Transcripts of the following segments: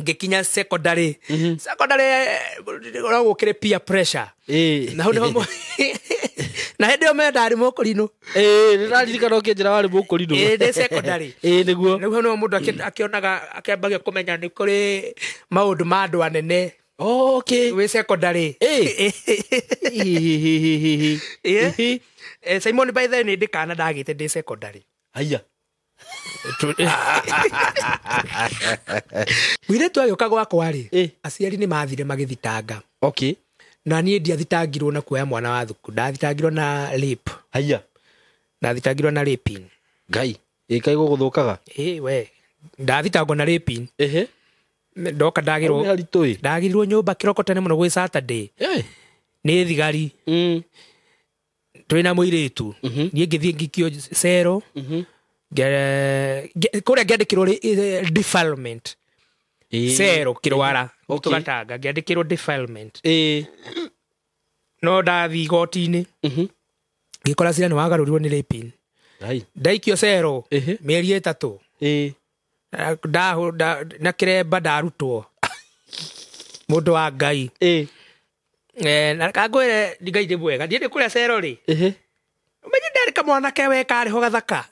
Ngĩkinya secondary, secondary no gũkĩrĩ peer pressure. Na hau nĩho na hĩndĩ ĩyo me ndarĩ mũkũrinũ. Ĩĩ, nĩ ndaririkana ũkĩnjĩra warĩ mũkũrinũ. Ĩĩ, ndĩ secondary. Ĩĩ, nĩguo. Rĩu hau nĩho mũndũ akĩonaga, akĩambagia kũmenya nĩ kũrĩ maũndũ ma andũ anene. Okay. Wĩ secondary. Ĩĩ. Hihihihihi. Ĩĩ. Ihi. Simon, by the way, nĩ ndĩ kana ndagĩte ndĩ secondary. Haiya. Mũirĩtu agĩũka gwakwa rĩ, Ĩĩ. aciari nĩ mathire magĩthitanga. Okay. Na niĩ ndiathitangirwo na kuoya mwana wa thuku, ndathitangirwo na rape. Haiya. Ndathitangirwo na raping. Ngai. Ĩ, kaĩ gũgũthũkaga? Ĩ, we ndathitangwo na raping. Ehe. Ndoka Hau nĩ ndagĩrwo haritũ ĩ. ndagĩrirwo nyũmba kĩroko tene mũno gwĩ Saturday. Ĩ. Nĩ thigari. Twĩna mũirĩtu. Niĩ ngĩthiĩ ngĩikio cero. Kũrĩa ngĩandĩkĩrwo defilement. Ĩ. Cero kĩrwara. Okay. Tũgatanga ngĩandĩkĩrwo defilement. Ĩ. No ndathiĩ igoti-inĩ, ngĩkora cira nĩ wagarũrirwo nĩ raping. Ngai. Ndaikio cero Ehe. mĩeri 3. Ĩ. Na kĩremba ndarutwo mũndũ wa Ngai. Ĩ. Na kangwĩre Ngai nĩ mwega, niĩ ndĩ kũrĩa cero rĩ, Ehe. ũmenye ndarĩ kamwanake we karĩ ho gathaka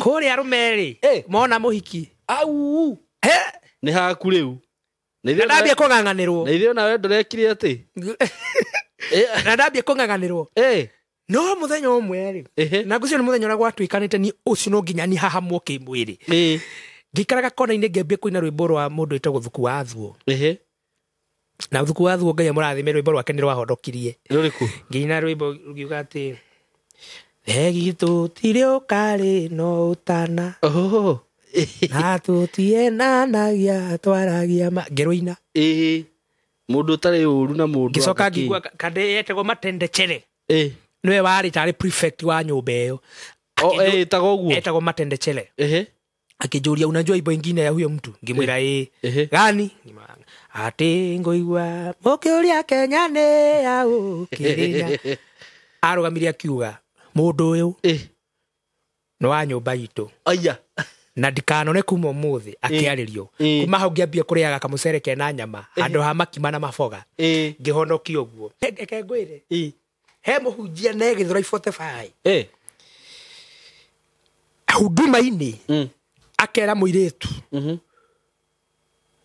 kũrĩa arũme rĩ, Eh. mona mũhiki. Au. He. Nĩ haku rĩu. Na Na ithuĩ ndambia kũng'ang'anĩrwo. na ithuĩ onawe ndũrekire atĩ. Ĩ. Na ndambia kũng'ang'anĩrwo. Ĩ. No mũthenya ũmwe rĩ, Ehe. na ngwĩciria nĩ mũthenya ũrĩa gwatuĩkanĩte ni ũcio no nginya ni hahamwo kĩmwĩrĩ. Ĩ. Ngĩikaraga kona-inĩ ngĩambia kũina rwĩmbo rwa mũndũ wĩtagwo Thuku wa Thuo. Ehe. Na Thuku wa Thuo, Ngai amũrathime, rwĩmbo rwake nĩ rwahonokirie. Rũrĩkũ? Ngĩina rwĩmbo rũkiuga atĩ thegi tũtirĩ ũkarĩ no ũtana, Oh. na tũtienanagia twaragia ma, ngĩrũina. Ĩ. Mũndũ ũtarĩ ũru na mũndũ. Ngĩcoka anga kĩ. ngĩigua kandĩ yetagwo Matende Chere. Ĩ. Nĩwe warĩ tarĩ prefect wa nyũmba ĩyo. O, ĩ, ĩtagwo ũguo. Etagwo Matende Chere. Ehe. Akĩnjũria, unajua ibo ingine ya huyo mtu? Ngĩmwĩra ĩ. Ehe. Gani? Ngĩmwĩra, atĩ ngũigua mũkĩũria Kenya nĩ yaũ Kĩrĩnya. Arũgamire akiuga mũndũ ũyũ Ĩ. nĩ wa nyũmba itũ. Aya. Na ndikanone kuma ũmũthĩ akĩarĩrio. Ĩ. Kuma hau ngĩambia kũrĩaga kamũcere kena nyama handũ ha makima na maboga. Ĩ. Ngĩhonokio ũguo. Reke ngwĩre, Ĩ. he mũhunjia ne Gĩthũrai 45 Ĩ. huduma-inĩ, akera mũirĩtu,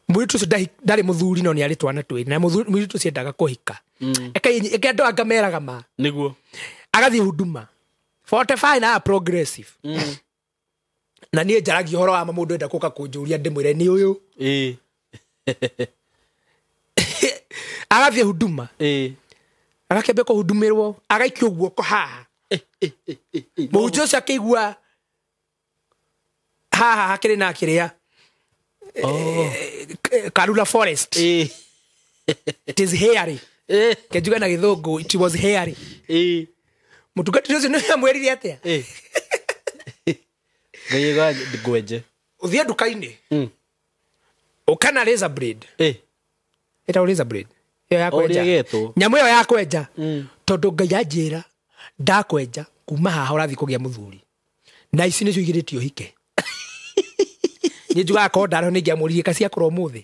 mũirĩtu ũcio ndarĩ mũthuri no nĩ arĩ twana twĩrĩ, na mũirĩtu ũcio endaga kũhika. Eke andũ anga meraga ma. Nĩguo. Agathiĩ huduma 45 na progressive, na niĩ njaragia ũhoro wa ma, mũndũ enda gũka kũnjũria ndĩmwĩre nĩ ũyũ. Ĩ. Agathiĩ huduma, Ĩ. agakĩambia kũhudumĩrwo, agaikio guoko haha. Mũhunjia ũcio akĩigua haha hakĩrĩ na kĩrĩa, Oh. Karura forest. Ĩ. It is hairy. Ĩ. Kenjuga na gĩthũngũ, it was hairy. Ĩ. Mũtungatĩri ũcio nĩ amwĩrire atĩa? Ĩ. Ngai ĩga ngwenje. Ũthiĩ nduka-inĩ, ũkana razor blade. Ĩ. Ĩtagwo razor blade ĩyo ya O kwenja. ũrĩa ĩgetwo. Nyamũ ĩyo ya kwenja, tondũ Ngai anjĩra ndakwenja kuma haha ũrathiĩ kũgĩa mũthuri, na ici nĩcio igirĩtio hike. Niĩ njugaga korwo ndarĩho nĩ ingĩamũririe kaciakũra ũmũthĩ.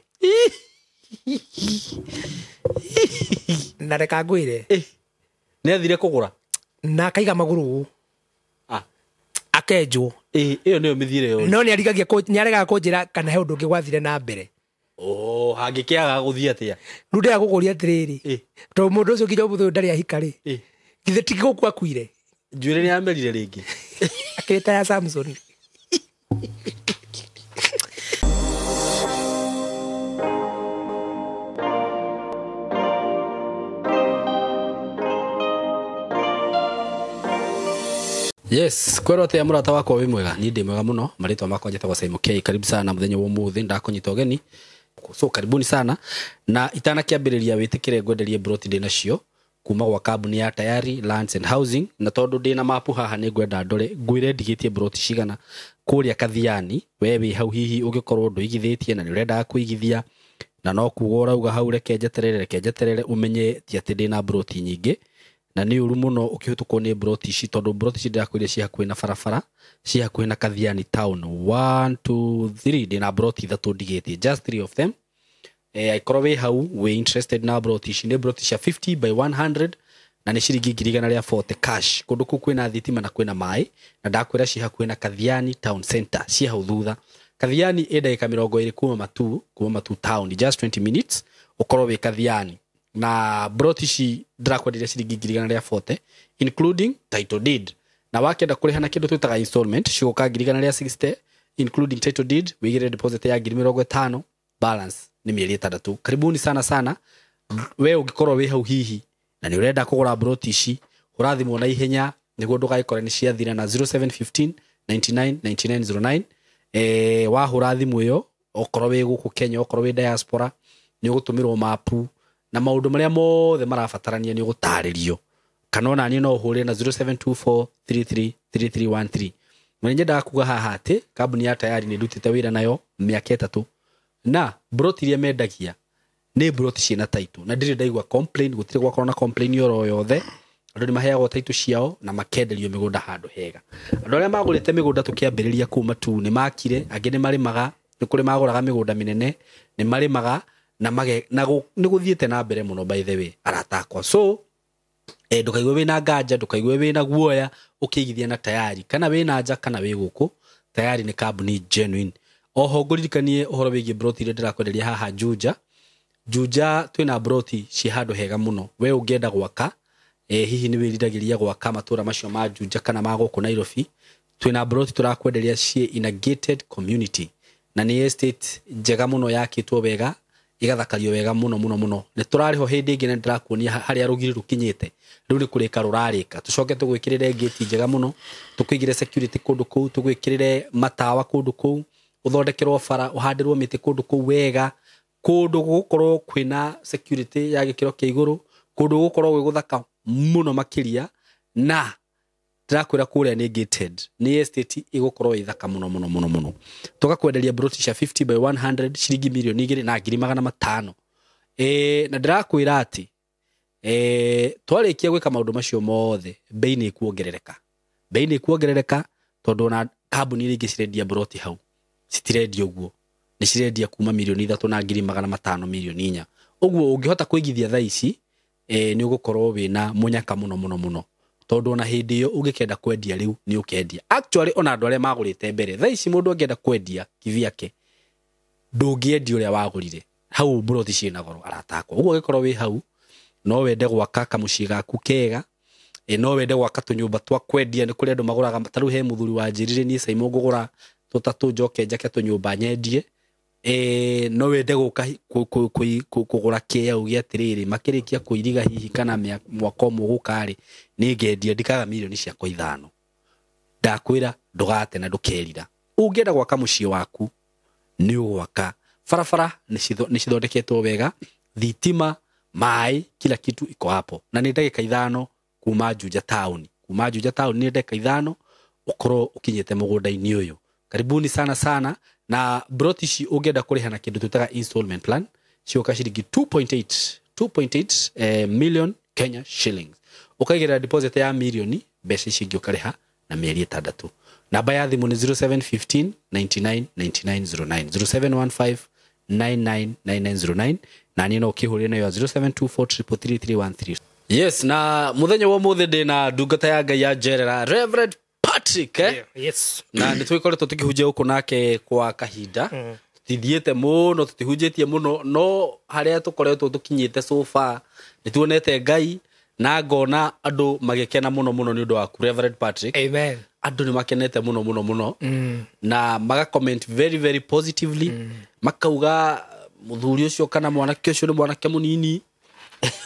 Na reka ngwĩre, Ĩ. Nĩ athire kũgũra. Na akaiga magũrũ ũũ. Ah. Akenjwo. Ĩ, ĩyo nĩyo mĩthiĩre yothe. No nĩ arigagia nĩ aregaga kũnjĩra kana he ũndũ ũngĩ gwathire na mbere. Oh, hangĩkĩaga gũthiĩ atĩa? Rĩu ndĩrenda gũkũria atĩrĩrĩ, Ĩ. tondũ mũndũ ũcio nginya ũmũthĩ ũyũ ndarĩ ahika rĩ, Ĩ. githĩ ti gũkua akuire? Njuĩrĩ nĩ yamerire rĩngĩ. Akĩrĩta ya Samson. Yes, kwero atia murata wakwa wi mwega? Ni ndi mwega muno. Marĩtwa makwa njĩtagwo Simon K. Karibu sana muthenya wa ũmũthĩ, ndakũnyita ũgeni. So karibuni sana, na itanakĩambĩrĩria wĩtĩkĩre ngwenderie broti ndĩ nacio kuma gwa kambuni ya Tayari Lands and Housing. Na tondũ ndĩna mapu haha nĩ ngwenda ndore ngwĩre ndigĩtie broti cigana kũrĩa Kathiani. We wĩ hau hihi ũngĩkorwo ndũigithĩtie na nĩ ũrendaga kũigithia, na no kuga ũrauga hau reke njeterere, reke njeterere, ũmenye ti atĩ ndĩna broti nyingĩ. Na nĩ ũru mũno ũkĩhĩtũkwo nĩ broti ici, tondũ broti ici ndĩrakwĩrire ciĩ hakuhĩ na barabara, ciĩ hakuhĩ na Kathiani town. 1 2 3, ndĩna broti ithatũ ndigĩtie, just three of them. Angĩkorwo wĩ hau wĩ interested na broti ici, nĩ broti cia 50 by 100 na nĩ ciringi 140,000 cash. Kũndũ kũu kwĩna thitima na kwĩna maĩ, na ndakwĩra ciĩ hakuhĩ na Kathiani town center, ciĩ hau thutha. Kathiani ĩ ndagĩka 20 kuma Matu, kuma Matu town, just 20 minutes ũkorwo wĩ Kathiani. Na broti ici ndĩrakwenderia ciringi 140,000 including title deed. Na wakĩenda kũrĩha na kĩndũ twĩtaga installment, cigũka 160,000 including title deed, wĩigĩre deposit ya 50,000, balance nĩ mĩeri 6. Karibuni sana sana. We ũngĩkorwo wĩ hau hihi na nĩ ũrenda kũgũra broti ici, hũra thimũ na ihenya nĩguo ndũgagĩkore nĩ ciathira na 0715 99 99 09. Wahũra thimũ ĩyo, okorwo wĩ gũkũ Kenya, okorwo wĩ diaspora, nĩ ũgũtũmĩrwo mapu na maũndũ marĩa mothe marabatarania nĩ ũgũtarĩrio. Kana ona niĩ no ũhũre na 0724 33 3313. Na nĩ nyendaga kuga haha atĩ kambuni ya Tayari nĩ ndutĩte wĩra nayo mĩaka 3, na broti iria mendagia nĩ broti ciĩna title, na ndirĩ ndaigua complain, gũtirĩ gwakorwo na complain oro yothe. Andũ nĩ maheagwo title ciao na makenderio mĩgũnda handũ hega. Andũ arĩa magũrĩte mĩgũnda tũkĩambĩrĩria kũu Matu nĩ makire, angĩ nĩ marĩmaga, nĩ kũrĩ magũraga mĩgũnda mĩnene, nĩ marĩmaga na na nĩ gũthiĩte na mbere mũno, by the way, arata akwa. So ndũkaigue wĩna nganja, ndũkaigue wĩna guoya ũkĩigithia na Tayari, kana wĩna nja kana wĩ gũkũ, Tayari nĩ kambuni genuine. Oho ngũririkanie ũhoro wĩgiĩ broti iria ndĩrakwenderia haha Juja. Juja twĩna broti ciĩ handũ hega mũno. We ũngĩenda gwaka, hihi nĩ wĩriragĩria gwaka matũra macio ma Juja kana ma gũkũ Nairobi, twĩna broti tũrakwenderia ciĩ in a gated community, na nĩ estate njega mũno, yakĩtwo wega, ĩgathakario wega mũno mũno mũno. Nĩ tũrarĩho hĩndĩ ĩngĩ na ndĩrakuonia harĩa rũgiri rũkinyĩte, rĩu nĩ kũrĩka rũrarĩka. Tũcoke tũgwĩkĩrĩre ngĩti njega mũno, tũkũigĩre security kũndũ kũu, tũgwĩkĩrĩre matawa kũndũ kũu, ũthondekerwo bara, ũhandĩrwo mĩtĩ kũndũ kũu wega, kũndũ gũgũkorwo kwĩna security ya gĩkĩro kĩa igũrũ, kũndũ gũgũkorwo gwĩ gũthaka mũno makĩria. Na ndĩrakwĩra kũrĩa nĩ gated, nĩ estate ĩgũkorwo ĩ thaka mũno mũno mũno mũno. Tũgakwenderia broti cia 50 by 100 ciringi 2,500,000. Na ndĩrakwĩra atĩ twarĩkia gwĩka maũndũ macio mothe, bei nĩ ĩkuongerereka, bei nĩ ĩkuongerereka, tondũ ona kambuni iria ingĩ cirendia broti hau citirendia ũguo, nĩ cirendia kuma 3,500,000, 4,000,000. Ũguo ũngĩhota kũigithia thaa ici, nĩ ũgũkorwo wĩna mũnyaka mũno mũno mũno, tondũ ona hĩndĩ ĩyo ũngĩkenda kwendia rĩu nĩ ũkendia. Actually ona andũ arĩa magũrĩte mbere, thaa ici mũndũ angĩenda kwendia kivyake, ndũngĩendia ũrĩa wagũrire hau, broti ciĩna goro, arata akwa. Ũguo ũngĩkorwo wĩ hau no wende gwaka kamũciĩ gaku kega, no wende gwaka tũnyũmba twa kwendia, nĩ kũrĩ andũ magũraga. Ta rĩu he mũthuri wanjĩrire, niĩ Saimo ngũgũra tũtatũ njoke njake tũnyũmba nyendie. No wende gũka kũgũra kĩea uge atĩrĩrĩ, makĩrĩkia kũiriga hihi kana mwaka ũmwe ũgũka rĩ, nĩ ngendia ndikaga 5 million. Ndakwĩra ndũgate na ndũkerira. Ũngĩenda gwaka mũciĩ waku nĩ ũgwaka. Barabara nĩ cithondeketwo wega, thitima, maĩ, kila kitu iko hapo, na nĩ ndagĩka 5 kuma Juja town. Kuma Juja town nĩ ndagĩka 5 ũkorwo ũkinyĩte mũgũnda-inĩ ũyũ. Karibuni sana sana. Na broti ici ũngĩenda kũrĩha na kĩndũ twĩtaga installment plan, cioka ciringi 2.8 2.8 million Kenya shillings, ũkaigĩrĩra deposit ya mirioni, mbeca ici ingĩ ũkarĩha na mĩeri 6. Namba ya thimũ nĩ 0715 99 9909, 0715 999909, na niĩ no ũkĩhũrĩre nayo 0724333313. Yes, na muthenya wa ũmũthĩ ndĩ na ndungata ya Ngai ya njerera, Reverend Patrick, eh? Yes. Na nĩ tũgĩkoretwo tũkĩhunjia gũkũ nake kwa kahinda. Tũtithiĩte mũno, tũtihunjĩtie mũno, no harĩa tũkoretwo tũkinyĩte so far nĩ tuonete Ngai na ngona andũ magĩkena mũno mũno nĩ ũndũ waku, Reverend Patrick. Amen. Andũ nĩ makenete mũno mũno mũno na maga comment very very positively, makauga mũthuri ũcio kana mwanake ũcio nĩ mwanake mũnini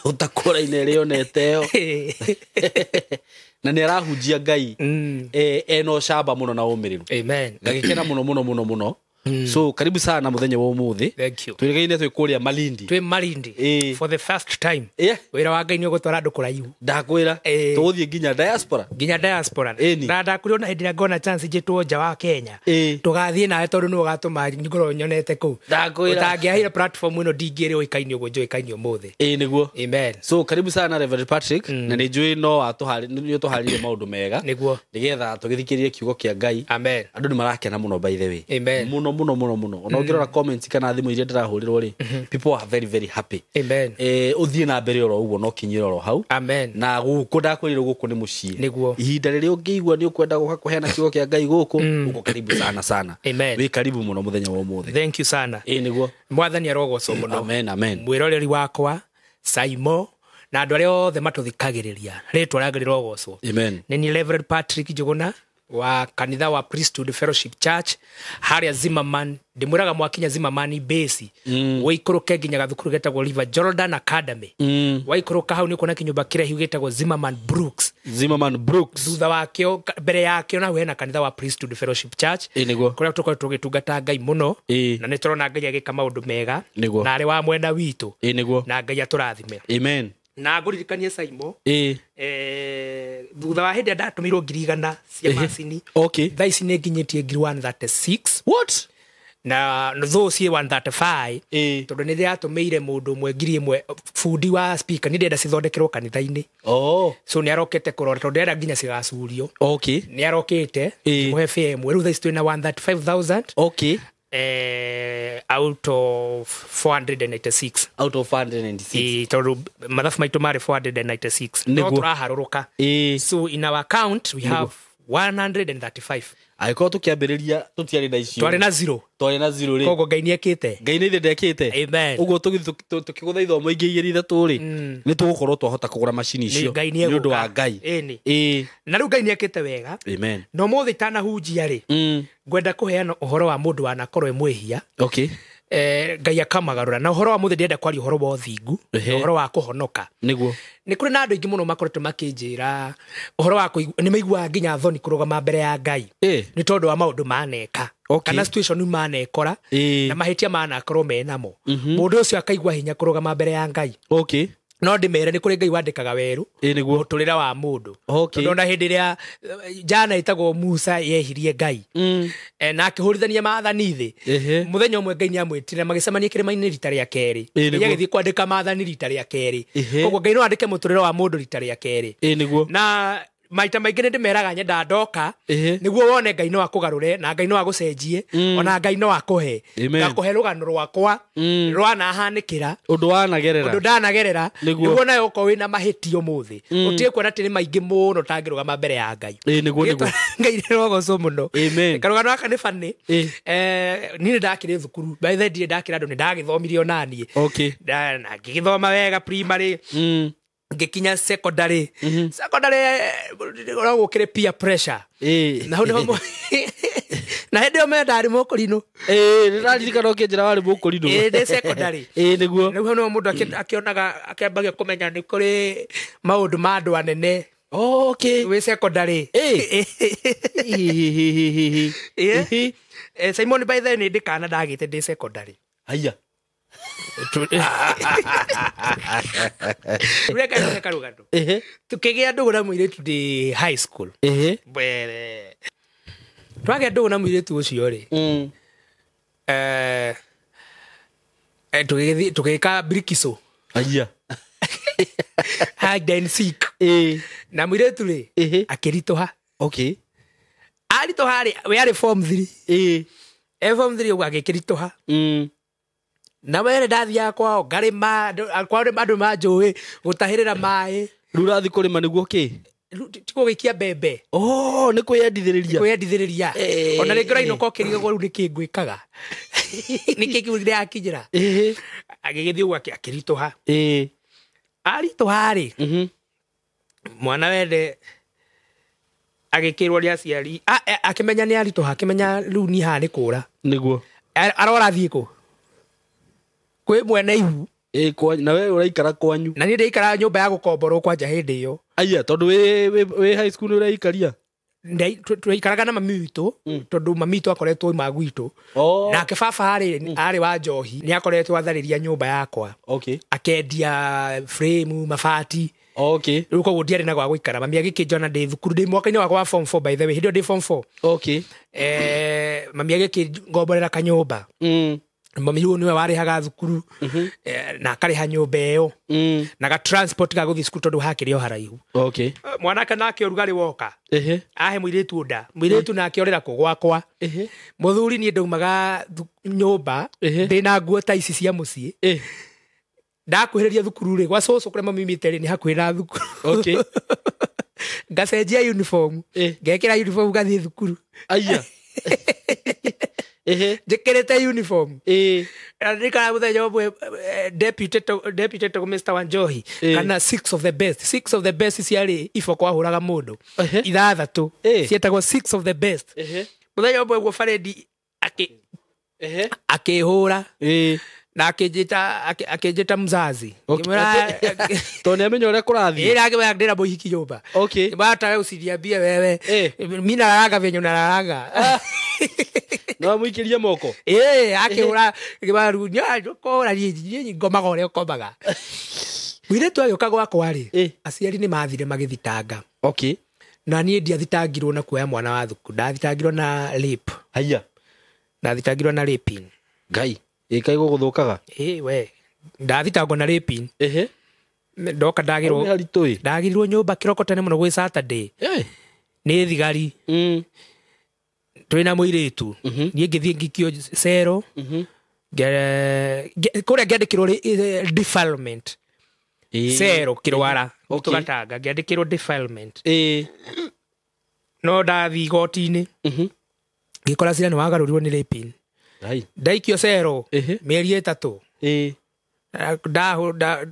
ũtakũraine ĩrĩa onete ĩyo, na nĩ arahunjia Ngai ena ũcamba mũno na ũmĩrĩru. Amen. Ngagĩkena mũno mũno mũno mũno. So karibu sana muthenya wa umuthi. Thank you. Twirigaine twi kuria Malindi. Twĩ Malindi. Ĩĩ. For the first time. Yeah. Wĩra wa Ngai nĩ ũgũtwara andũ kũraihu. Ndakwĩra Ĩĩ. tũgũthiĩ nginya diaspora. Nginya diaspora. Ĩni. Na ndakwĩra ona hĩndĩ ĩrĩa ngona chance njĩtwo nja wa Kenya. Ĩĩ. Tũgathiĩ nawe tondũ nĩwe ũgatũma ngorwo nyonete kũu. Ndakwĩra. Ũtangĩaheire platform ĩno ndingĩrĩ ũĩkaine ũguo njũĩkaine ũmũthĩ. Ĩĩ nĩguo. Amen. So karibu sana Reverend Patrick, na nĩ njũĩ no nĩ ũtũharĩrie maũndũ mega Nĩguo. nĩgetha tũgĩthikĩrĩrie kiugo kĩa Ngai. Amen. Andũ nĩ marakena mũno by the way. Amen. Mũno mũno mũno mũno. Ona ũngĩrora comments kana thimũ iria ndĩrahũrĩrwo rĩ, people are very very happy. Amen. Ũthiĩ na mbere oro ũguo no kinyĩre oro hau. Amen. Na gũkũ ndakwĩrire gũkũ nĩ mũciĩ. Nĩguo. Ihinda rĩrĩa ũngĩigua nĩ ũkwenda gũka kũheana kiugo kĩa Ngai gũkũ, gũkũ karibu sana sana. Amen. Wĩ karibu mũno mũthenya wa ũmũthĩ. Thank you sana. Ĩĩ nĩguo. Mwathani arogocwo mũno. Amen, amen. Mwĩroreri wakwa Saimo na andũ arĩa othe matũthikagĩrĩria, rĩtwa rĩa Ngai rĩrogocwo. Amen. Nĩ niĩ Reverend Patrick Njuguna wa kanitha wa Priesthood Fellowship Church harĩa Zimmerman. Ndĩmwĩraga mwakinya Zimmerman base, wĩikũrũke nginya gathukuru getagwo River Jordan Academy. Waikũrũka hau nĩ ũkuona kĩnyũmba kĩraihu gĩtagwo Zimmerman Brooks. Zimmerman Brooks. Thutha wakĩo, mbere yakĩo nahu hena kanitha wa Priesthood Fellowship Church. Ĩĩ nĩguo. Kũrĩa tũkoretwo tũgĩtungata Ngai mũno. Ĩĩ. Na nĩ tũrona Ngai agĩka maũndũ mega. Nĩguo. Na arĩ wa mwena witũ. Ĩĩ nĩguo. Na Ngai atũrathime. Amen. Na ngũririkanie Saimo, Ĩĩ. thutha wa hĩndĩ ĩrĩa ndatũmĩirwo 100,000 cia macini, Okay. thaa ici nĩ nginyĩtie 136. What? Na thũ ciĩ 135. Ĩĩ. Tondũ nĩ ndĩratũmĩire mũndũ ũmwe 1,000, bundi wa speaker, nĩ ndĩrenda cithondekerwo kanitha-inĩ. Oh. So nĩ arokete kũrora tondũ ndĩrenda nginya cigacurio. Okay. Nĩ arokĩte. Ĩĩ. Mũhe fare ĩmwe. Rĩu thaa ici twĩna 135,000 Okay. out of 496. Out of 496. Ĩĩ, tondũ mathabu maitũ marĩ 496 no Nĩguo. tũraharũrũka. Ĩĩ. So in our account we have 135. Angĩkorwo tũkĩambĩrĩria tũtiarĩ na icio. Twarĩ na zero. Twarĩ na zero rĩ. Koguo Ngai nĩekĩte. Ngai nĩ ithe ndekĩte. Amen. Ũguo tũkĩgũtha ithomo ingĩ igĩrĩ ithatũ rĩ, nĩ tũgũkorwo twahota kũgũra macini icio Ngai nĩ ũndũ wa nĩegũka. Ngai. Ĩni. Ĩĩ. Na rĩu Ngai nĩekĩte wega. Amen. Na ũmũthĩ itanahunjia rĩ, ngwenda kũheana ũhoro wa mũndũ wanakorwo e mwĩhia. Okay. Ngai akamagarũra. Na ũhoro wa mũthĩ ndĩrenda kwaria ũhoro wa ũthingu na Ehe. ũhoro wa kũhonoka. Nĩguo. Nĩ kũrĩ na andũ aingĩ mũno makoretwo makĩnjĩra ũhoro wa nĩ maiguaga nginya thoni kũrũgama mbere ya Ngai. Ĩĩ. Nĩ tondũ wa maũndũ maneka. Okay. Kana situation manekora. Ĩĩ. Na mahĩtia manakorwo menamo. Mũndũ ũcio akaigua hinya kũrũgama mbere ya Ngai. Okay. No ndĩmere nĩ kũrĩ Ngai wandĩkaga werũ. Ĩĩ nĩguo. Mũtũrĩre wa mũndũ. Okay. Tondũ ona hĩndĩ ĩrĩa jana ĩtagwo Musa yehirie Ngai. Na akĩhũrithania maathani thĩ. Ehe. Mũthenya ũmwe Ngai nĩamwĩtire magĩcemania kĩrĩma-inĩ rita rĩa kerĩ. Ĩĩ nĩguo. Ngai agĩthiĩ kwandĩka maathani rita rĩa kerĩ. Ehe. Koguo Ngai no andĩke mũtũrĩre wa mũndũ rita rĩa kerĩ. Ĩĩ nĩguo. Na maita maingĩ nĩ ndĩmeraga nyendaga ndoka Ehe. nĩguo wone Ngai no akũgarũre na Ngai no agũcenjie ona Ngai no akũhe. Amen. Ngakũhe rũgano rwakwa rwanahanĩkĩra Ũndũ wanagerera. ũndũ ndanagerera Nĩguo. nĩguo nawe ũkorwo wĩna mahĩtia ũmũthĩ ũtige kuona atĩ nĩ maingĩ mũno ũtangĩrũgama mbere ya Ngai. Ĩĩ nĩguo nĩguo. Ngai nĩrogocwo mũno. Amen. Karũgano gaka nĩ funny. Ĩĩ. Niĩ nĩ ndakĩrĩ thukuru by the way ndirĩ ndakĩra andũ nĩ ndagĩthomire onaniĩ. Okay. Na ngĩgĩthoma wega primary, ngĩkinya secondary. Secondary no gũkĩrĩ peer pressure. Ĩĩ. Na hau nĩho na hĩndĩ ĩyo mendarĩ mũkũrinũ. Ĩĩ nĩ ndaririkana ũkĩnjĩra warĩ mũkũrinũ. Ĩĩ ndĩ secondary. Ĩĩ nĩguo. Rĩu hau nĩho mũndũ akĩonaga akĩambagia kũmenya nĩ kũrĩ maũndũ ma andũ anene. Okay. Wĩ secondary. Ĩĩ. Ĩĩ. Simon by the way nĩ ndĩ kana ndagĩte ndĩ secondary. Haiya. Reka nĩ karũgano. Ehe. Tukĩgĩa ndũgũ na mũirĩtu ndĩ high school. Ehe. Twagĩa ndũgũ na mũirĩtu ũcio rĩ, tũgĩka birikiso. Haiya. Hide and seek. Ĩĩ. Na mũirĩtu rĩ, Ehe. akĩritũha. Okay. Aritũha rĩ, we arĩ form 3. Ĩĩ. E form 3 ũguo agĩkĩritũha. Na were ndathiaga kwao ngarĩma, kwao andũ manjũĩ gũtahĩrĩra maĩ. Rĩu ũrathiĩ kũrĩma nĩguo kĩ? Rĩu ti gũgĩikia mbembe. Oh, nĩ kwĩyendithĩrĩria. Kwĩyendithĩrĩria. Ĩĩ. Ona rĩngĩ ũrainũka ũkĩrigagwo rĩu nĩkĩ ngwĩkaga. Nĩkĩ kĩu ndĩrakinyĩra. Ĩĩ. Agĩgĩthiĩ ũguo akĩritũha. Ĩĩ. Aritũha rĩ, mwana wende agĩkĩrwo nĩ aciari, akĩmenya nĩ aritũha, akĩmenya rĩu niĩ haha nĩ kũra. Nĩguo. Arora athiĩ kũ? Kwĩ mwene ihu. Ĩĩ, na we ũraikara kwanyu. Na niĩ ndĩikaraga nyũmba ya gũkomborwo kwanja hĩndĩ ĩyo. Aya, tondũ wĩ high school nĩ ũraikaria? Twaikaraga na mami witũ tondũ mami witũ akoretwo ima gwitũ. Oh. Nake baba arĩ wa njohi, nĩ akoretwo atharĩria nyũmba yakwa, akendia frame, mabati. Rĩu koguo ndiarĩ na gwa gũikara. Mami agĩkĩnjona ndĩ thukuru, ndĩ mwaka-inĩ wakwa wa form 4, by the way, hĩndĩ ĩyo ndĩ form 4. Mami agĩkĩngomborera kanyũmba. Mami rĩu nĩwe warĩhaga thukuru, na akarĩha nyũmba ĩyo na ga transport ga gũthiĩ cukuru tondũ hakĩrĩ o haraihu. Mwanake nake ũrugarĩ woka, ahe mũirĩtu nda, mũirĩtu nake orĩra kũ gwakwa. Mũthuri niĩ ndaumaga nyũmba ndĩna nguo ta ici cia mũciĩ. Ndakuhĩrĩria thukuru rĩ, gwa cũcũ kũrĩa mamimĩte rĩ, nĩ hakuhĩ na thukuru. Ngacenjia uniform, ngekĩra uniform ngathiĩ thukuru. Aya. Ehe. Njĩkĩrĩte uniform. Na ndirikana mũthenya ũmwe, deputy etagwo Mr. Wanjohi, kana six of the best, six of the best ciarĩ iboko ahũraga mũndũ 6 cietagwo six of the best. Mũthenya ũmwe guo barĩndi akĩhũra na akĩnjĩta mzazi. Ngĩmwĩra, Tondũ nĩamenya ũrĩa kũrathiĩ. Ĩĩ, akĩmwĩra ndĩna mũhiki nyũmba. Bata usiniambie wewe. Mi nararaga venye unararaga. No amũikĩrie moko. Ĩĩ, akĩhũra ngĩmwĩra rĩu kũhũra niĩ ngomaga ũrĩa ũkomaga. Mũirĩtu agĩũka gwakwa rĩ, aciari nĩ mathire magĩthitanga. Na niĩ ndiathitangirwo na kuoya mwana wa thukuru, ndathitangirwo na rape. Haiya. Ndathitangirwo na raping. Ngai. Ĩ kaĩ gũgũthũkaga? Ĩ we, ndathitangwo na raping. Ndoka ndagĩrwo Nĩ haritũ ĩ. Ndagĩrirwo nyũmba kĩroko tene mũno gwĩ Saturday. Nĩ thigari. Twĩna mũirĩtu. Niĩ ngĩthiĩ ngĩikio cero. Kũrĩa ngĩandĩkĩrwo defilement. Cero kĩrwara. Tũgatanga ngĩandĩkĩrwo defilement. No ndathiĩ igoti-inĩ. Ngĩkora cira nĩ wagarũrirwo nĩ raping. Ngai. Ndaikio cero mĩeri 3.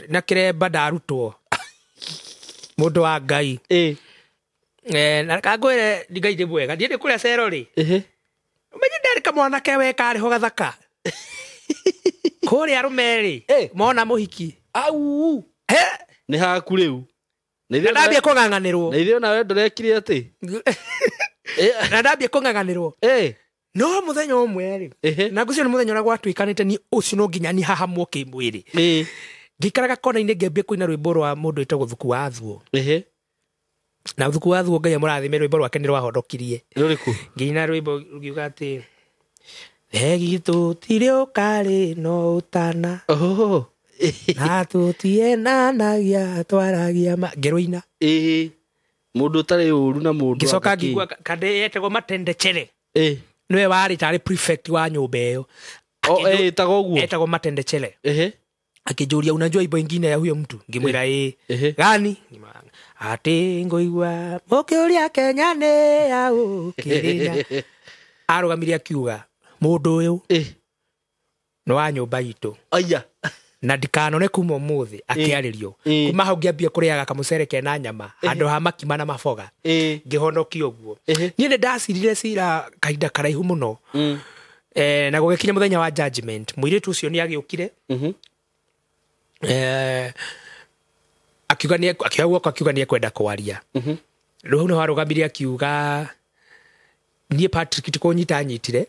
Na kĩremba ndarutwo. Mũndũ wa Ngai. Na kangwĩre Ngai nĩ mwega. Niĩ ndĩ kũrĩa cero rĩ. Ũmenye ndarĩ kamwanake we karĩ ho gathaka. Kũrĩa arũme rĩ, mona mũhiki. Au. Nĩ haku rĩu. Na ndambia kũng'ang'anĩrwo. Na ithuĩ onawe ndũrekire atĩ? Na ndambia kũng'ang'anĩrwo. No mũthenya ũmwe rĩ, na ngũcio nĩ mũthenya ũrĩa gwatuĩkanĩte ni ũcio no nginya ni hahamwo kĩmwĩrĩ. Ngĩikaraga kona-inĩ ngĩambia kũina rwĩmbo rwa mũndũ wĩtagwo Thuku wa Thuo. Na Thuku wa Thuo Ngai amũrathime, rwĩmbo rwake nĩ rwahonokirie. Rũrĩkũ? Ngĩina rwĩmbo rũngiuga atĩ thegi tũtirĩ ũkarĩ no ũtana. Na tũtienanagia twaragia ma. Ngĩrũina. Mũndũ ũtarĩ ũru na mũndũ Ngĩcoka anga kĩ? ngĩigua kandĩ yetagwo Matende Chere. Nĩwe warĩ tarĩ prefect wa nyũmba ĩyo. Ĩtagwo ũguo? Etagwo Matende Chere. Akĩnjũria unajua ibo ingine ya huyo mtu? Ngĩmwĩra ĩ. Gani? Atĩ ngũigua mũkĩũria Kenya nĩ ya ũkĩrĩnya. Arũgamire akiuga mũndũ ũyũ nĩ wa nyũmba itũ. Aya. Na ndikanone kuma ũmũthĩ akĩarĩrio. Kuma hau ngĩambia kũrĩaga kamũcere kena nyama handũ ha makima na maboga. Ngĩhonokio ũguo. Niĩ nĩ ndacirire cira kahinda karaihu mũno. Na gũgĩkinya mũthenya wa judgment, mũirĩtu ũcio nĩ agĩũkire. Akiuga nĩ akioya guoko akiuga nĩ ekwenda kwaria. Rĩu hau nĩho arũgamire akiuga niĩ Patrick ti kũnyita anyitire.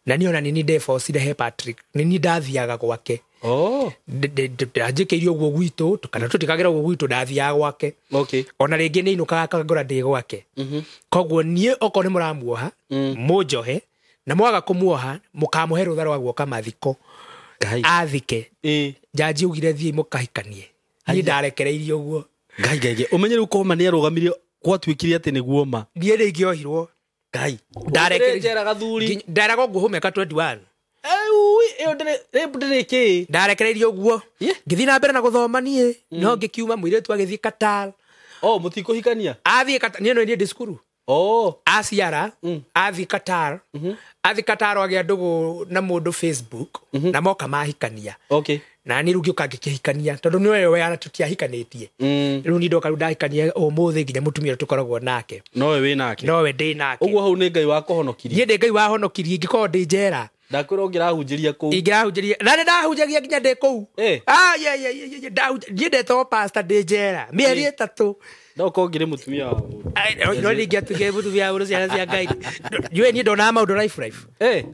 Na niĩ ona nĩ niĩ ndebocire he Patrick. Nĩ niĩ ndathiaga gwake. Ndanjĩkĩire ũguo gwitũ, kana tũtikagĩra ũguo gwitũ, ndathiaga gwake. Ona rĩngĩ nĩ inũkaga akangora ndĩ gwake. Koguo niĩ okorwo nĩ mũramuoha, mũnjohe, na mwaga kũmuoha, mũkamũhe rũtha rwa guoka mathiko. Ngai. Athike. Jaji augire thiĩ mũkahikanie. Niĩ ndarekereirio ũguo. Ngai, Ngai, Ngai. Ũmenye rĩu koma nĩ arũgamire gwatuĩkire atĩ nĩguo ma. Niĩ rĩ ingĩohirwo. Ngai. Ndarekereirio. Njera gathuri. Nderagwo nguhũ mĩaka 21. Ĩyo ndĩrĩ kĩ? Ndarekereirio ũguo. Ngĩthiĩ na mbere na gũthoma niĩ, no ngĩkiuma mũirĩtu agĩthiĩ Qatar. Oh, mũtikũhikania? Athiĩ Qatar, niĩ no niĩ ndĩ cukuru. Aciara, athiĩ Qatar. Athiĩ Qatar agĩa ndũgũ na mũndũ Facebook, na moka mahikania. Na niĩ rĩu ngĩũka ngĩkĩhikania, tondũ nĩwe we tũtiahikanĩtie. Rĩu niĩ ndoka rĩu ndahikania ũmũthĩ nginya mũtumia ũrĩa tũkoragwo nake. Nowe wĩ nake. Nowe ndĩ nake. Ũguo hau nĩ Ngai wakũhonokirie. Niĩ ndĩ Ngai wahonokirie, ingĩkorwo ndĩ njera. Ndakwĩra ũngĩrahunjĩria kũu. Ingĩrahunjĩria. Na nĩ ndahunjagia nginya ndĩ kũu. Ah, ye, ye, ye, ye, ye, ndahunja-, niĩ ndetagwo pastor ndĩ njera. Mĩeri 3. No korwo ngĩrĩ mũtumia wa mũndũ. No ningĩatuĩkire mũtumia wa mũndũ, ciana cia Ngai. Njũĩ niĩ ndonaga maũndũ life life.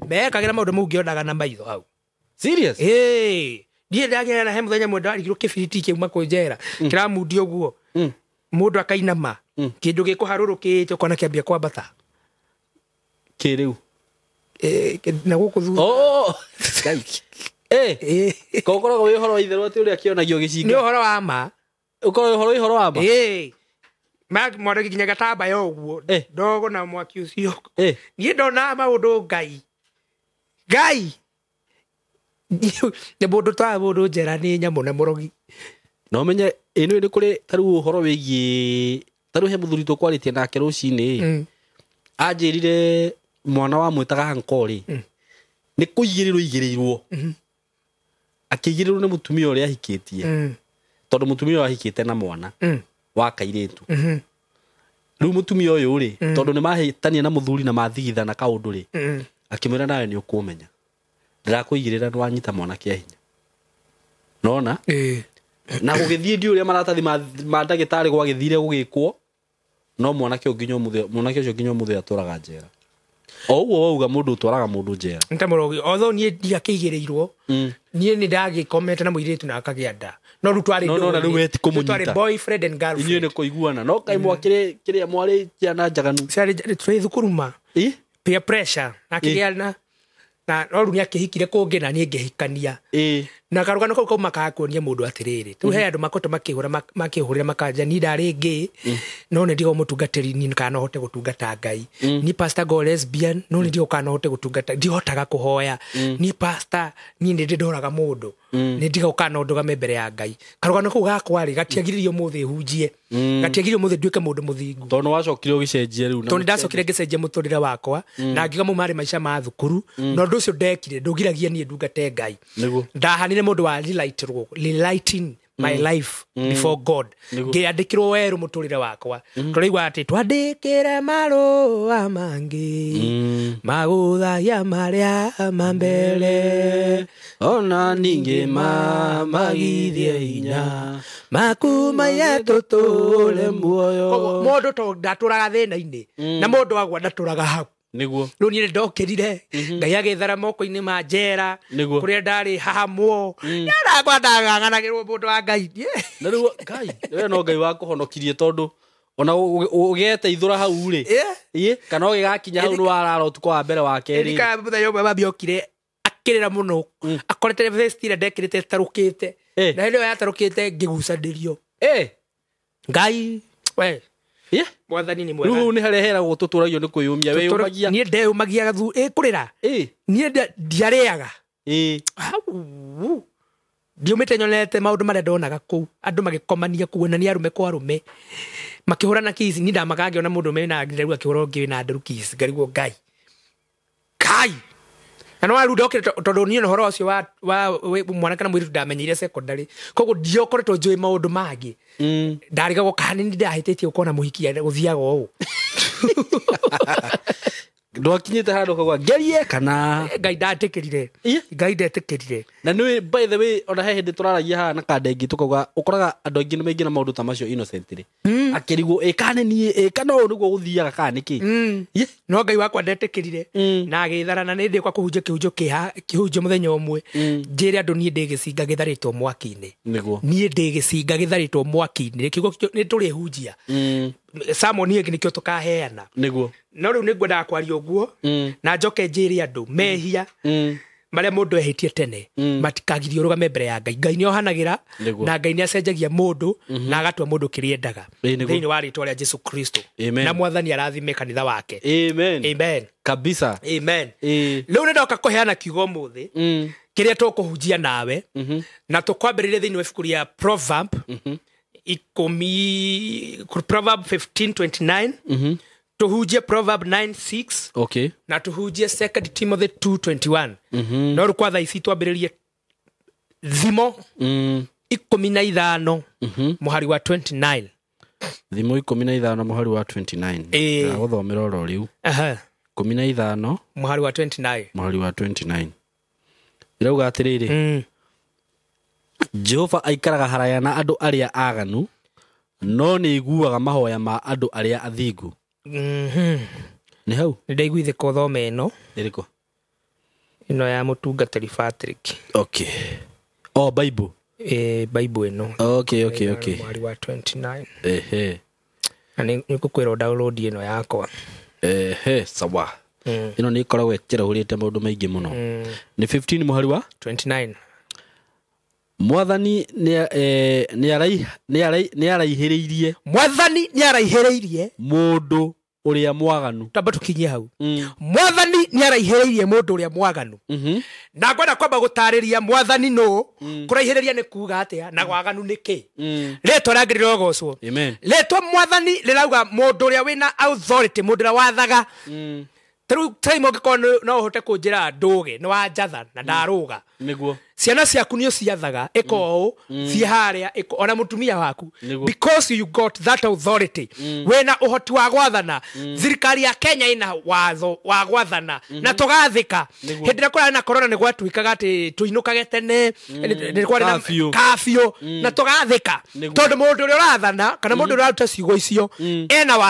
Mekagĩra maũndũ mau ngĩonaga na maitho hau. Serious? Ĩĩ. Niĩ ndagĩa na he mũthenya mwe ndarigirwo kĩbiriti kĩauma kwĩ njera kĩramundia ũguo, mũndũ akainama, kĩndũ gĩkũharũrũkĩte ũkona kĩambia kwambata. Kĩrĩu? Na gũkũ thutha. Oh, Ngai. Ĩĩ. Ko ũkoragwo wĩ ũhoro wa itherũ atĩ ũrĩa kĩonagio Nĩ gĩcinga? ũhoro wa ma. Ũkoragwo ũhoro wa ma? Ĩĩ. Mwanake nginya gatambaya ũguo, ndogo na mwaki ũcio. Niĩ ndonaga maũndũ, Ngai, Ngai, nĩ mũndũ twaga mũndũ njera nĩ nyamũ na mũrogi. Na ũmenye ĩno nĩ kũrĩ tarĩu ũhoro wĩgiĩ tarĩu he mũthuri tũkwarĩtie nake rũcinĩ, anjĩrire mwana wa mwĩtaga hankori nĩ kũigĩrĩrwo igĩrĩirwo, akĩigĩrĩrwo nĩ mũtumia ũrĩa ahikĩtie, tondũ mũtumia ũyũ ahikĩte na mwana wa kairĩtu. Rĩu mũtumia ũyũ rĩ, tondũ nĩ mahĩtania na mũthuri na mathigithana kaũndũ rĩ, akĩmwĩra, "Nawe nĩ ũkũmenya ndĩrakũigĩrĩra nĩ wanyita mwana kĩa hinya." Nona na gũgĩthiĩ ndi ũrĩa maratathi ma ndagĩtarĩ gwagĩthire gũgĩkwo, no mwanake ũyũ nginya ũmũthĩ, mwanake ũcio nginya ũmũthĩ atũraga njera. O ũguo wauga mũndũ ũtwaraga mũndũ njera. Nĩ ta mũrogi, although niĩ ndiakĩigĩrĩirwo. Niĩ nĩ ndagĩkomete na mũirĩtu na akagĩa nda, no rĩu twarĩ No, no, na rĩu we ti kũmũnyita. Twarĩ boyfriend and Inyuĩ girlfriend. nĩ kũiguana, no kaĩ mwakĩrĩ kĩrĩa mwarĩ ciana njaganu. Ciarĩ twĩ thukuru ma peer pressure na akĩgĩa na no rĩu nĩ akĩhikire kũngĩ na niĩ ngĩhikania. Na karũgano kau kauma kakuonia mũndũ atĩrĩrĩ, rĩu he andũ makoretwo makĩhũra makĩhũrĩra makanja ni ndarĩ ngĩ, no nĩ ndigwo mũtungatĩri ni kana no hote gũtungata Ngai. Ni pastor go lesbian, no nĩ ndigwo kana no hote gũtungata, ndihotaga kũhoya. Ni pastor, niĩ nĩ ndĩ ndoraga mũndũ, nĩ ndigwo kana no ndũgame mbere ya Ngai. Karũgano kau gakwa rĩ, gatiagiririo mũthĩ hunjie, gatiagiririo mũthĩ nduĩke mũndũ mũthingu. Tondũ nĩ wacokire ũgĩcenjia rĩu na Tondũ ndacokire ngĩcenjia mũtũrĩre wakwa na ngiuga mau marĩ maica ma thukuru, na ũndũ ũcio ndekire ndũgiragia niĩ ndungate Ngai. Ndahanire mũndũ wa rewriting my life before God. Ngĩandĩkĩrwo werũ mũtũrĩre wakwa. Tũraigua atĩ twandĩkĩre marũa mangĩ magũthagia marĩa ma mbere, ona ningĩ mamagithie hinya makumaiye tũtũre muoyo. Koguo mũndũ to ndatũraga thĩna-inĩ, na mũndũ agwa ndatũraga hau. Rĩu niĩ nĩndokĩrire, Ngai agĩthara moko-inĩ ma njera kũrĩa ndarĩ hahamwo yarakwa ndang'ang'anagĩrwo mũndũ wa Ngai. Na rĩu Ngai we no Ngai wakũhonokirie, tondũ ona ũgeteithũra hau rĩ, ĩ kana ũgĩgakinya hau nĩ warara ũtukũ wa mbere wa kerĩ. Ririkana mũthenya ũmwe mami okire akĩrĩra mũno, akorete vest ĩrĩa ndekĩrĩte ĩtarũkĩte, na hĩndĩ ĩyo yatarũkĩte ngĩgucanĩrio. Ngai we, Mwathani nĩ Rĩu mwega. hau nĩ harĩa heragwo tũtũragio nĩ kwĩyũmia, wĩyũmagia. Niĩ ndeyũmagia kũrĩra. Niĩ ndiarĩaga. Hau. Ndiumĩte nyonete maũndũ marĩa ndonaga kũu, andũ magĩkomania kũu, na nĩ arũme kwa arũme makĩhũrana kiss. Niĩ ndamakaga ngĩona mũndũ mena nderu akĩhũra ũngĩ wĩna nderu kiss, ngarigwo Ngai, Ngai. Na no rĩu ndokire tondũ niĩ na ũhoro ũcio wa mwanake na mũirĩtu ndamenyeire secondary, koguo ndiokoretwo njũĩ maũndũ mangĩ. Ndarigagwo kana nĩ ndahĩtĩtie gũkorwo na mũhiki gũthiaga ũũ. Ndwakinyĩte handũ kauga ngerie kana? Ngai ndatĩkĩrire. Ngai ndetĩkĩrire. Na nĩ by the way, ona he hĩndĩ tũraragia haha na kanda ĩngĩ, tũkauga ũkoraga andũ aingĩ nĩ maingĩ na maũndũ ta macio innocently, akĩrigwo ĩ kana nĩ niĩ, ĩ kana ũũ nĩguo gũthiaga kana nĩkĩ. No Ngai wakwa ndetĩkĩrire na agĩthara, na nĩ ndĩkwa kũhunjia kĩhunjio kĩha kĩhunjio mũthenya ũmwe, njĩre andũ niĩ ndĩ gĩcinga gĩtharĩtwo mwaki-inĩ. Niĩ ndĩ gĩcinga gĩtharĩtwo mwaki-inĩ. Kiugo kĩu nĩ tũrĩhunjia sermon ĩngĩ, nĩkĩo tũkaheana. No rĩu nĩ ngwendaga kwaria ũguo na njoke njĩre andũ mehia marĩa mũndũ ehĩtie tene matikagirie ũrũgame mbere ya Ngai. Ngai nĩ ohanagĩra na Ngai nĩ acenjagia mũndũ na agatua mũndũ kĩrĩa endaga thĩinĩ wa rĩtwa rĩa Jesu Kristo. Amen. Na Mwathani arathime kanitha wake. Amen. Amen. Kabisa. Amen. Rĩu nĩ ndoka kũheana kiugo ũmũthĩ kĩrĩa tũkũhunjia nawe, na tũkwambĩrĩria thĩinĩ wa ibuku rĩa Proverb 10, Proverb 15:29, tũhunjie Proverb 9:6, na tũhunjie 2 Timothy 2:21. No rĩu kwa thaa ici twambĩrĩrie Thimo 15 mũhari wa 29. Thimo 15 mũhari wa 29. Ndagũthomera oro rĩu. 15 Mũhari wa 29. Mũhari wa 29 irauga atĩrĩrĩ, "Jehova aikaraga haraya na andũ arĩa aganu, No nĩ iguaga mahoya ma andũ arĩa athingu. Nĩ hau. Nĩ ndaiguithĩka ũthome ĩno. Ĩrĩkũ? Ĩno ya mũtungatĩri Patrick. Okay. Oh, Bible. Bible ĩno. Okay. Mwari wa 29. Ehe. Na nĩ ngũkwĩra download ĩno yakwa. Ehe, sawa. Ĩno nĩ ĩkoragwo ĩkĩrahũrĩte maũndũ maingĩ mũno. Nĩ 15 mũhari wa 29. Mwathani nĩ araihĩrĩirie. Mwathani nĩ araihĩrĩirie mũndũ ũrĩa mwaganu. Tamba tũkinyie hau. Mwathani nĩ araihĩrĩirie mũndũ ũrĩa mwaganu. Na ngwenda kwamba gũtarĩria mwathani nũ, kũraihĩrĩria nĩ kuga atĩa, na waganu nĩ kĩ. Rĩtwa rĩa Ngai rĩrogocwo. Amen. Rĩtwa mwathani rĩrauga mũndũ ũrĩa wĩna authority, mũndũ ũrĩa wathaga. Tarĩu time ũngĩkorwo no ũhote kũnjĩra ndũge, nĩ wanjatha na ndarũga. Nĩguo. Ciana ciaku nĩ ũciathaga, ĩka ũũ, thiĩ harĩa, ona mũtumia waku. Because you got that authority. Wĩna ũhoti wa gwathana. Thirikari ya Kenya ĩna watho wa gwathana. Na tũgathĩka. Hĩndĩ ĩrĩa kũrarĩ na corona nĩ gwatuĩkaga atĩ tũinũkage tene, nĩ kwarĩ na curfew, na tũgathĩka. Tondũ mũndũ ũrĩa ũrathana, kana mũndũ ũrĩa ũraruta ciugo icio,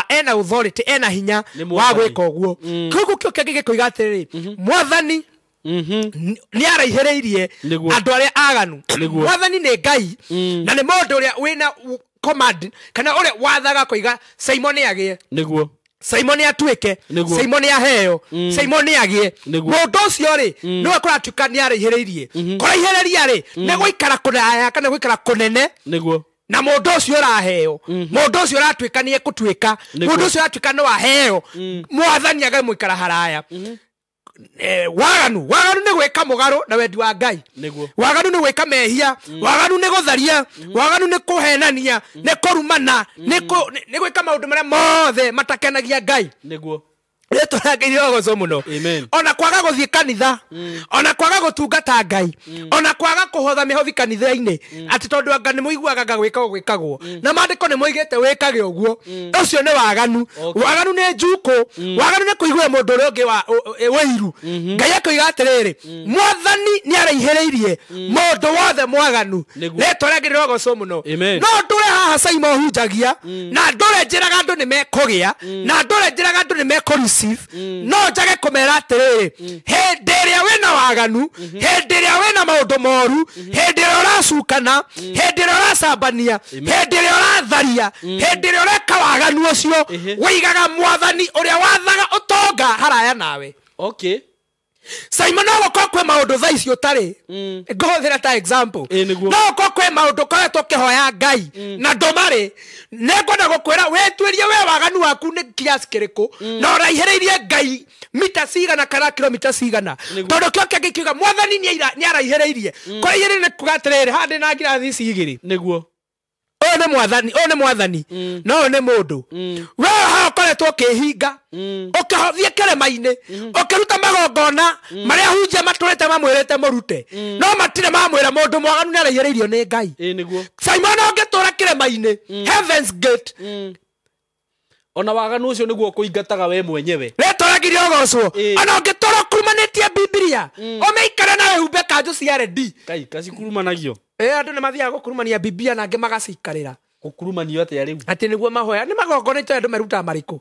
ena authority, ena hinya wa gwĩka ũguo. Koguo kĩo kĩngĩ gĩkoiga atĩrĩrĩ, mwathani nĩ araihĩrĩirie andũ arĩa aganu. Mwathani nĩ Ngai, na nĩ mũndũ ũrĩa wĩna command, kana ũrĩa wathaga koiga Simon agĩe. Nĩguo. Simon atuĩke, Simon aheo, Simon agĩe. Mũndũ ũcio rĩ, nĩwe kũratuĩka nĩ araihĩrĩirie. Kũraihĩrĩria rĩ, nĩ gũikara kũraya kana gũikara kũnene. Nĩguo. Na mũndũ ũcio ũraheo, mũndũ ũcio ũratuĩka nĩ ekũtuĩka, mũndũ ũcio ũratuĩka no aheo, mwathani akamũikara haraya. Waganu nĩ gwĩka mũgarũ na wendi wa Ngai. Waganu nĩ gwĩka mehia, waganu nĩ gũtharia, waganu nĩ kũhenania, nĩ kũrumana, nĩ gwĩka maũndũ marĩa mothe matakenagia Ngai. Nĩguo. Rĩtwa rĩa Ngai rĩrogocwo mũno. Ona kwaga gũthiĩ kanitha, ona kwaga gũtungata Ngai, ona kwaga kũhotha mĩhothi kanitha-inĩ, atĩ tondũ anga nĩ mũiguaga anga gwĩka ũguo gwĩkagwo, na maandĩko nĩ moigĩte wĩkage ũguo, ũcio nĩ waganu. Waganu nĩ njukũ, waganu nĩ kũiguĩra mũndũ ũrĩa ũngĩ wĩiru. Ngai akoiga atĩrĩrĩ, mwathani nĩ araihĩrĩirie mũndũ wothe mwaganu. Rĩtwa rĩa Ngai rĩrogocwo mũno. No ndũre haha Simon hunjagia, na ndũre njĩraga andũ nĩ mekũgĩa, na ndũre njĩraga andũ nĩ mekũreceive, no njage kũmera atĩrĩrĩ, hĩndĩ ĩrĩa wĩna waganu, hĩndĩ ĩrĩa wĩna maũndũ moru, hĩndĩ ĩrĩa ũracukana, hĩndĩ ĩrĩa ũracambania, hĩndĩ ĩrĩa ũratharia, hĩndĩ ĩrĩa ũreka waganu ũcio, wĩigaga mwathani ũrĩa wathaga ũtonga haraya nawe. Okay. Simon no gũkorwo kwĩ maũndũ thaa ici ũtarĩ. Ngũhũthĩra ta example. No gũkorwo kwĩ maũndũ ũkoretwo ũkĩhoya Ngai na ndũmarĩ. Nĩngwenda gũkwĩra wĩtuĩrie we waganu waku nĩ kiasi kĩrĩkũ, na ũraihĩrĩirie Ngai mita cigana kana kilomita cigana. Tondũ kĩo kĩngĩ kiuga mwathani nĩ araihĩrĩirie. Kũraihĩrĩria nĩ kuga atĩrĩrĩ, haha ndĩ na ngirathi ici igĩrĩ. Nĩguo. Ũyũ nĩ mwathani, ũyũ nĩ mwathani, na ũyũ nĩ mũndũ. We haha ũkoretwo ũkĩhinga, ũkĩhothiĩ kĩrĩma-inĩ, ũkĩruta magongona marĩa hunjia matũrĩte mamwĩrĩte mũrute, no matirĩ mamwĩra mũndũ mwaganu nĩ araihĩrĩirio nĩ Ngai. Simon ũngĩtũra kĩrĩma-inĩ, Heaven's Gate, ona waganu ũcio nĩguo kũingataga we mwenyewe. Rĩtwa rĩa Ngai rĩrogocwo. Ona ũngĩtũra ũkurumanĩtie Bibilia, ũmĩikare na wĩhumbe kanjũ cia rendi. Kai, kacikurumanagiyo. Andũ nĩ mathiaga gũkurumania Bibilia na angĩ magacikarĩra. Gũkurumanio atĩa rĩu? Atĩ nĩguo mahoya, nĩ magongona itũra andũ merutaga marĩkũ.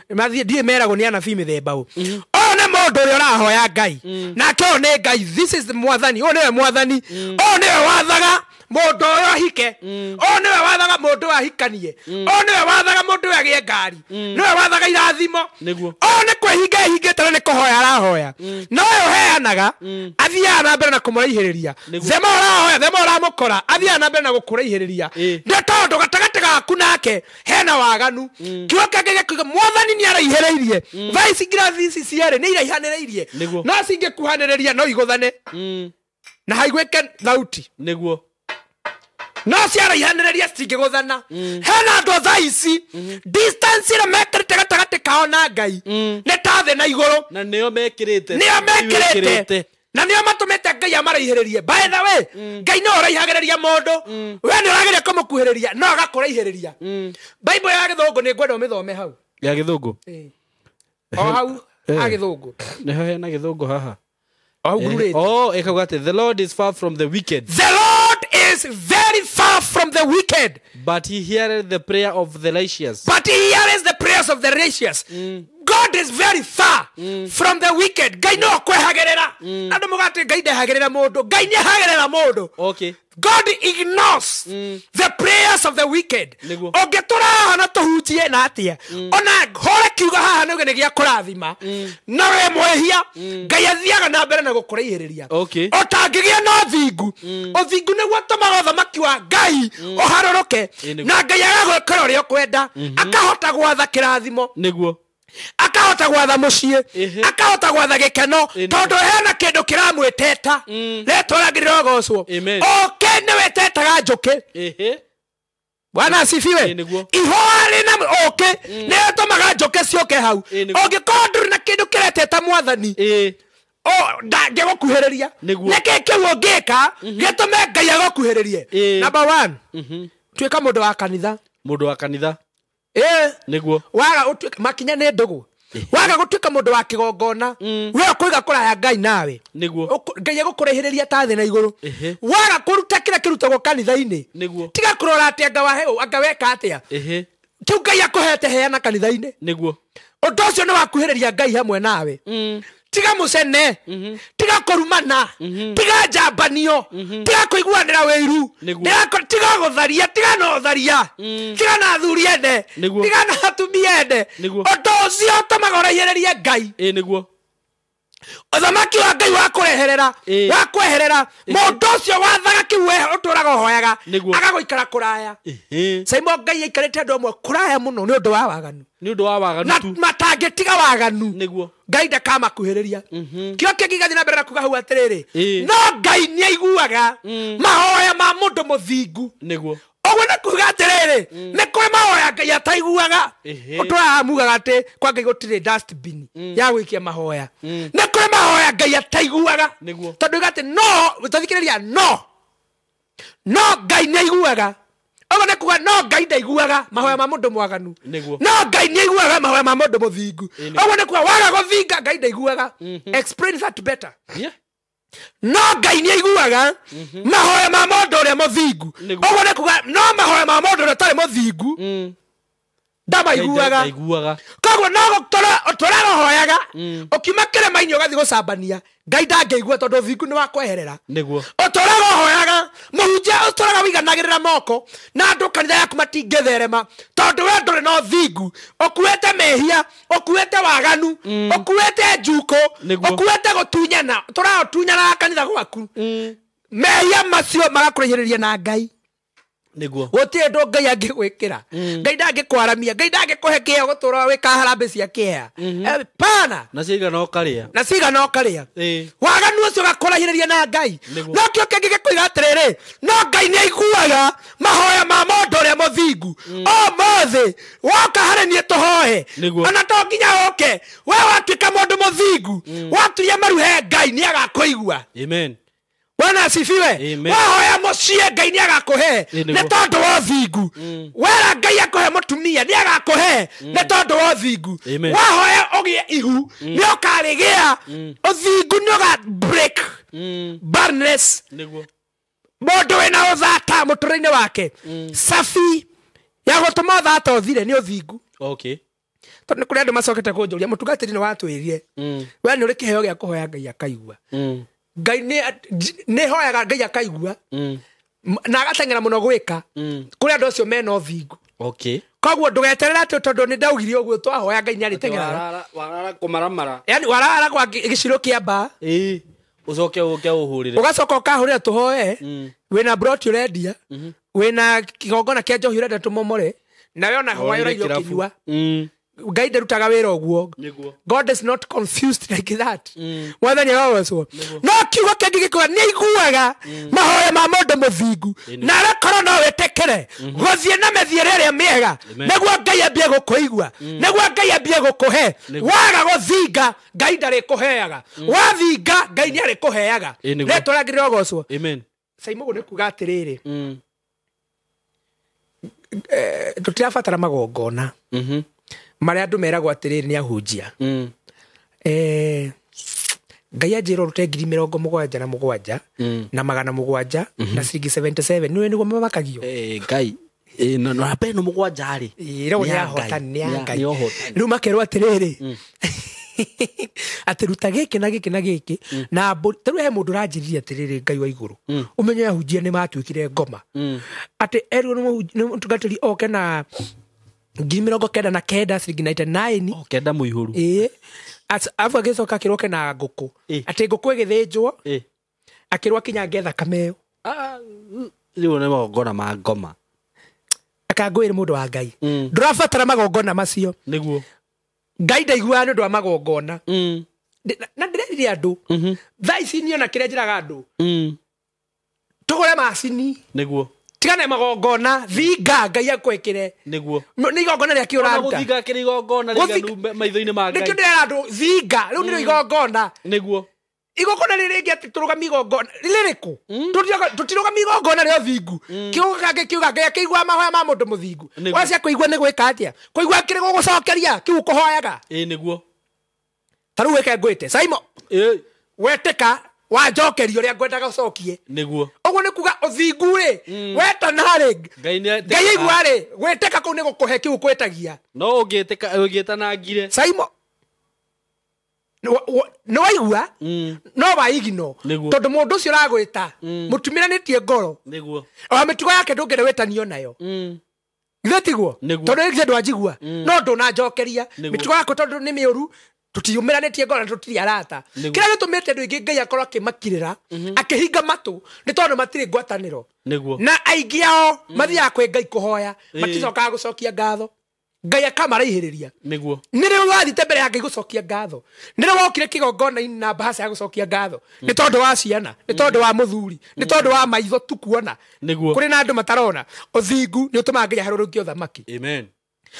Mathiĩ ndiĩ meragwo nĩ anabii mĩthemba ũ. Ũyũ nĩ mũndũ ũrĩa ũrahoya Ngai. Nake ũyũ nĩ Ngai. This is the mwathani. Ũyũ nĩwe mwathani. Ũyũ nĩwe wathaga mũndũ ũyũ ahike. Ũyũ nĩwe wathaga mũndũ ũyũ ahikanie. Ũyũ nĩwe wathaga mũndũ ũyũ agĩe ngari. Nĩwe wathaga irathimo. Nĩguo. Ũyũ nĩ kwĩhinga ehingĩte na nĩ kũhoya arahoya. No ũyũ ũheanaga, athiaga na mbere na kũmũraihĩrĩria. Thema ũrahoya, thema ũramũkora, athiaga na mbere na gũkũraihĩrĩria. Nĩ tondũ gatagatĩ gaku nake hena waganu. Kiugo kĩngĩ gĩkiuga mwathani nĩ araihĩrĩirie. Thaa ici ngirathi ici cierĩ nĩ iraihanĩrĩirie. No cingĩkuhanĩrĩria no igũthane. Na haiguĩke thauti. Nĩguo. No ciaraihanĩrĩria citingĩgũthana. Hena andũ thaa ici distance ĩrĩa mekĩrĩte gatagatĩ kao na Ngai nĩ ta thĩ na igũrũ. Na nĩo mekĩrĩte. Nĩo mekĩrĩte. Na nĩo matũmĩte Ngai amaraihĩrĩrie. By the way, Ngai no ũraihagĩrĩria mũndũ. We nĩ ũrageria kũmũkuhĩrĩria, no agakũraihĩrĩria. Bible ya gĩthũngũ nĩ ngwenda ũmĩthome hau. Ya gĩthũngũ? O hau ha gĩthũngũ. Nĩho hena gĩthũngũ haha. O hau ngururĩte. Oh, ĩkauga atĩ the Lord is far from the wicked. The Lord is very far far from the wicked, but he heareth the prayer of the righteous. But he heareth the prayers of the righteous. God is very far from the wicked. Ngai no akwehagerera. Andu mugate Ngai ndehagerera mundu. Ngai niehagerera mundu. Okay. God ignores the prayers of the wicked. Ũngĩtũra haha na tũhunjie na atĩa, ona hore kiugo haha nĩuge nĩ gĩa kũrathima, na we mwehia, Ngai athiaga na mbere na gũkũraihĩrĩria. Okay. Ũtangĩgĩa na ũthingu, ũthingu nĩguo ũtũmaga ũthamaki wa Ngai ũharũrũke, na Ngai agagwĩkĩra ũrĩa ũkwenda, akahota gwatha kĩrathimo. Nĩguo. Akahota gwatha muciĩ, akahota gwatha gĩkeno, tondũ hena kĩndũ kĩramwĩteta. Rĩtwa rĩake rĩrogocwo. Ũkĩ nĩwe ĩtetaga njũkĩ. Bwana asifiwe. Ihoa rĩna ũkĩ nĩyo ĩtũmaga njũkĩ ciũke hau. Ũngĩkorwo ndũrĩ na kĩndũ kĩreteta mwathani, ndangĩgũkuhĩrĩria. Nĩkĩ kĩu ũngĩka gĩtũme Ngai agũkuhĩrĩrie? Number 1, tuĩka mũndũ wa kanitha. Mũndũ wa kanitha. Nĩguo. Waga ũtuĩke makinya nĩ ndũgũ. Waga gũtuĩka mũndũ wa kĩgongona, we ũkũiga kũraya Ngai nawe. Nĩguo. Ngai egũkũraihĩrĩria ta thĩ na igũrũ. Waga kũruta kĩrĩa kĩrutagwo kanitha-inĩ. Nĩguo. Tiga kũrora atĩ anga wahe anga weka atĩa. Kĩu Ngai akũhete heana kanitha-inĩ. Nĩguo. Ũndũ ũcio nĩ wakuhĩrĩria Ngai hamwe nawe. Tiga mũcene, tiga kũrumana, tiga njambanio, tiga kũiguanĩra wĩiru, tiga gũtharia, tiga na ũtharia, tiga na athuri ene, tiga na atumia ene. Ũndũ ũcio ũtũmaga ũraihĩrĩrie Ngai. Nĩguo. Ũthamaki wa Ngai wakũreherera, wakweherera, mũndũ ũcio wathaga kĩu we ũtũraga ũhoyaga, agagũikara kũraya. Saimo Ngai aikarĩte andũ amwe kũraya mũno nĩ ũndũ wa waganu. Nĩ ũndũ wa waganu tu. Na matangĩtiga waganu. Nĩguo. Ngai ndakamakuhĩrĩria. Kĩo kĩngĩ gĩgathiĩ na mbere na kuga hau atĩrĩrĩ, no Ngai nĩaiguaga mahoya ma mũndũ mũthingu. Nĩguo. Ũguo nĩ kuga atĩrĩrĩ, nĩ kũrĩ mahoya Ngai ataiguaga. Ũtũraga mugaga atĩ kwa Ngai gũtirĩ dustbin ya gũikia mahoya. Nĩ kũrĩ mahoya Ngai ataiguaga. Tondũ uga atĩ no, tathikĩrĩria, no Ngai nĩaiguaga. Ũguo nĩ kuga no Ngai ndaiguaga mahoya ma mũndũ mwaganu. No Ngai nĩaiguaga mahoya ma mũndũ mũthingu. Ũguo nĩ kuga waga gũthinga Ngai ndaiguaga. Explain that better. No Ngai nĩaiguaga mahoya ma mũndũ ũrĩa mũthingu. Ũguo nĩ kuga no mahoya ma mũndũ ũrĩa ũtarĩ mũthingu ndamaiguaga. Koguo no ũtũraga ũhoyaga, ũkiuma kĩrĩma-inĩ ũgathiĩ gũcambania, Ngai ndangĩigua tondũ ũthingu nĩ wakweherera. Ũtũraga ũhoyaga, mũhunjia ũtũraga wĩiganagĩrĩra moko, na andũ kanitha yaku matingĩtherema tondũ we ndũrĩ na ũthingu, ũkuĩte mehia, ũkuĩte waganu, ũkuĩte njukũ, ũkuĩte gũtunyana, ũtũraga ũtunyanaga kanitha gwaku. Mehia macio magakũraihĩrĩria na Ngai. Nĩguo. Gũtirĩ ũndũ Ngai angĩgwĩkĩra. Ngai ndangĩkwaramia, Ngai ndangĩkũhe kĩheo gũtũra wĩka harambĩ cia kĩea. Pana. Na cigana ũkarĩa. Na cigana ũkarĩa. Waganu ũcio ũgakũraihĩrĩria na Ngai. No kĩo kĩngĩ gĩkoiga atĩrĩrĩ, no Ngai nĩaiguaga mahoya ma mũndũ ũrĩa mũthingu. Ũmũthĩ woka harĩ niĩ tũhoe. Ona to nginya ũke, we watuĩka mũndũ mũthingu, waturia maru he Ngai nĩagakũigua. Amen. Bwana asifiwe. Wahoya mũciĩ Ngai nĩagakũhe nĩ tondũ wa ũthingu. Wera Ngai akũhe mũtumia nĩagakũhe nĩ tondũ wa ũthingu. Wahoya ũgĩe ihu nĩũkarĩgĩa. Ũthingu nĩũga break barrenness. Mũndũ wĩna ũthata mũtũrĩre-inĩ wake, cabi ya gũtũma ũthata ũthire nĩ ũthingu. Okay. Tondũ nĩ kũrĩ andũ macokete kũnjũria, mũtungatĩri nĩ watwĩrire we nĩ ũrĩ kĩheo gĩa kũhoya Ngai akaigua. Ngai nĩ hoyaga Ngai akaigua na agateng'era mũno gwĩka kũrĩ andũ acio mena ũthingu. Okay. Koguo ndũgeterere atĩ tondũ nĩ ndaugire ũguo twahoya Ngai nĩarĩteng'eraga. Warara kũmaramara. Yaani warara kwa gĩciro kĩa mbaa. Ũcoke ũke ũhũrĩre. Ũgacoka ũkahũrĩra tũhoe. Wĩna broti ũrendia, wĩna kĩgongona kĩa njohi ũrenda tũmomore, nawe ona hwaĩ ũraigua ũkĩnyua. Ngai ndarutaga wĩra ũguo. God is not confused like that. Mwathani arogocwo. No kiugo kĩngĩ gĩkuga nĩaiguaga mahoya ma mũndũ mũthingu, na agakorwo no wĩtĩkĩre gũthiĩ na mĩthiĩre ĩrĩa mĩega, nĩguo Ngai ambie gũkũigua, nĩguo Ngai ambie gũkũhe. Waga gũthinga Ngai ndarĩkũheaga, wathinga Ngai nĩarĩkũheaga. Rĩtwa rĩake rĩrogocwo. Amen. Saimũgũ nĩ kuga atĩrĩrĩ, tũtirabatara magongona marĩa andũ meragwo atĩrĩrĩ nĩ ahunjia. Ngai anjĩra ũrute 77,700 na ciringi 77 nĩwe nĩguo mamakagio. Ngai no namba ĩno mũgwanja rĩ Ĩragwo nĩ ya ya hotani, nĩ ya Ngai. nĩ ũhotani. Rĩu makerwo atĩrĩrĩ, atĩ ruta gĩkĩ na gĩkĩ na gĩkĩ na mbũri. Ta rĩu he mũndũ ũranjĩrire atĩrĩrĩ, Ngai wa igũrũ, ũmenye ahunjia nĩ matuĩkire ngoma, atĩ erwo nĩ mũtungatĩri oke na 99,000 ciringi 99. O kenda mũihũru. Ĩĩ, arabu agĩcoka akĩrwo oke na ngũkũ, atĩ ngũkũ ĩgĩthĩnjwo, akĩrwo akinyange thakame ĩyo. Rĩu nĩ magongona ma ngoma. Akangwĩre mũndũ wa Ngai, ndũrabatara magongona macio. Nĩguo. Ngai ndaiguaga nĩ ũndũ wa magongona. Na ndĩrerire andũ thaa ici niĩ ona kĩrĩa njĩraga andũ, tũgũre macini, Nĩguo. tigane magongona, thinga Ngai akwĩkĩre. Nĩguo. Nĩ igongona rĩa kĩ Ona ũraruta? gũthinga kĩrĩ igongona rĩiganu maitho-inĩ ma Ngai. Nĩkĩo ndĩrera andũ thinga rĩu nĩrĩo igongona. Nĩguo. Igongona rĩrĩ rĩngĩ atĩ tũrũgamie igongona rĩrĩkũ? Tũtirũgamie igongona rĩa ũthingu. Kiugo gĩake kiuga Ngai akĩigua mahoya ma mũndũ mũthingu. Nĩguo. Wacia kũigua nĩ gwĩka atĩa? Kũigua kĩrĩ gũgũcokeria kĩu ũkũhoyaga. Ĩĩ nĩguo. Ta rĩu wĩke ngwĩte Saimo, Ĩĩ wetĩka wanjokeria ũrĩa ngwendaga ũcokie. Nĩguo. Ũguo nĩ kuga ũthingu rĩ, wetana rĩ, Ngai nĩ Ngai aigua rĩ, gwĩtĩka kũu nĩ gũkũhe kĩu ũkwĩtagia. No ũngĩtĩka ũngĩtanangire. Saimo, nĩ waigua no waigino, Nĩguo. tondũ mũndũ ũcio ũragwĩta mũtumĩranĩtie ngoro, Nĩguo. o mĩtugo yake ndũngĩenda wĩtanio nayo. Githĩ tiguo? Nĩguo. Tondũ githĩ ndwanjigua no ndũnanjokeria. Nĩguo. Mĩtugo yaku tondũ nĩ mĩũru, tũtiumĩranĩtie ngoro na tũtirĩ arata. Nĩguo. Kĩrĩa gĩtũmĩte andũ aingĩ Ngai akorwo akĩmakirĩra, akĩhinga matũ, nĩ tondũ matirĩ ngwatanĩro. Nĩguo. Na aingĩ ao mathiaga kwĩ Ngai kũhoya, maticokaga gũcokia ngatho, Ngai akamaraihĩrĩria. Nĩguo. Nĩ rĩu wathiĩte mbere ya Ngai gũcokia ngatho, nĩ rĩu wokire kĩgongona-inĩ na mbahaca ya gũcokia ngatho, nĩ tondũ wa ciana, nĩ tondũ wa mũthuri, nĩ tondũ wa maitho tu kuona. Nĩguo. Kũrĩ na andũ matarona. Ũthingu nĩ ũtũmaga Ngai aharũrũkie ũthamaki. Amen.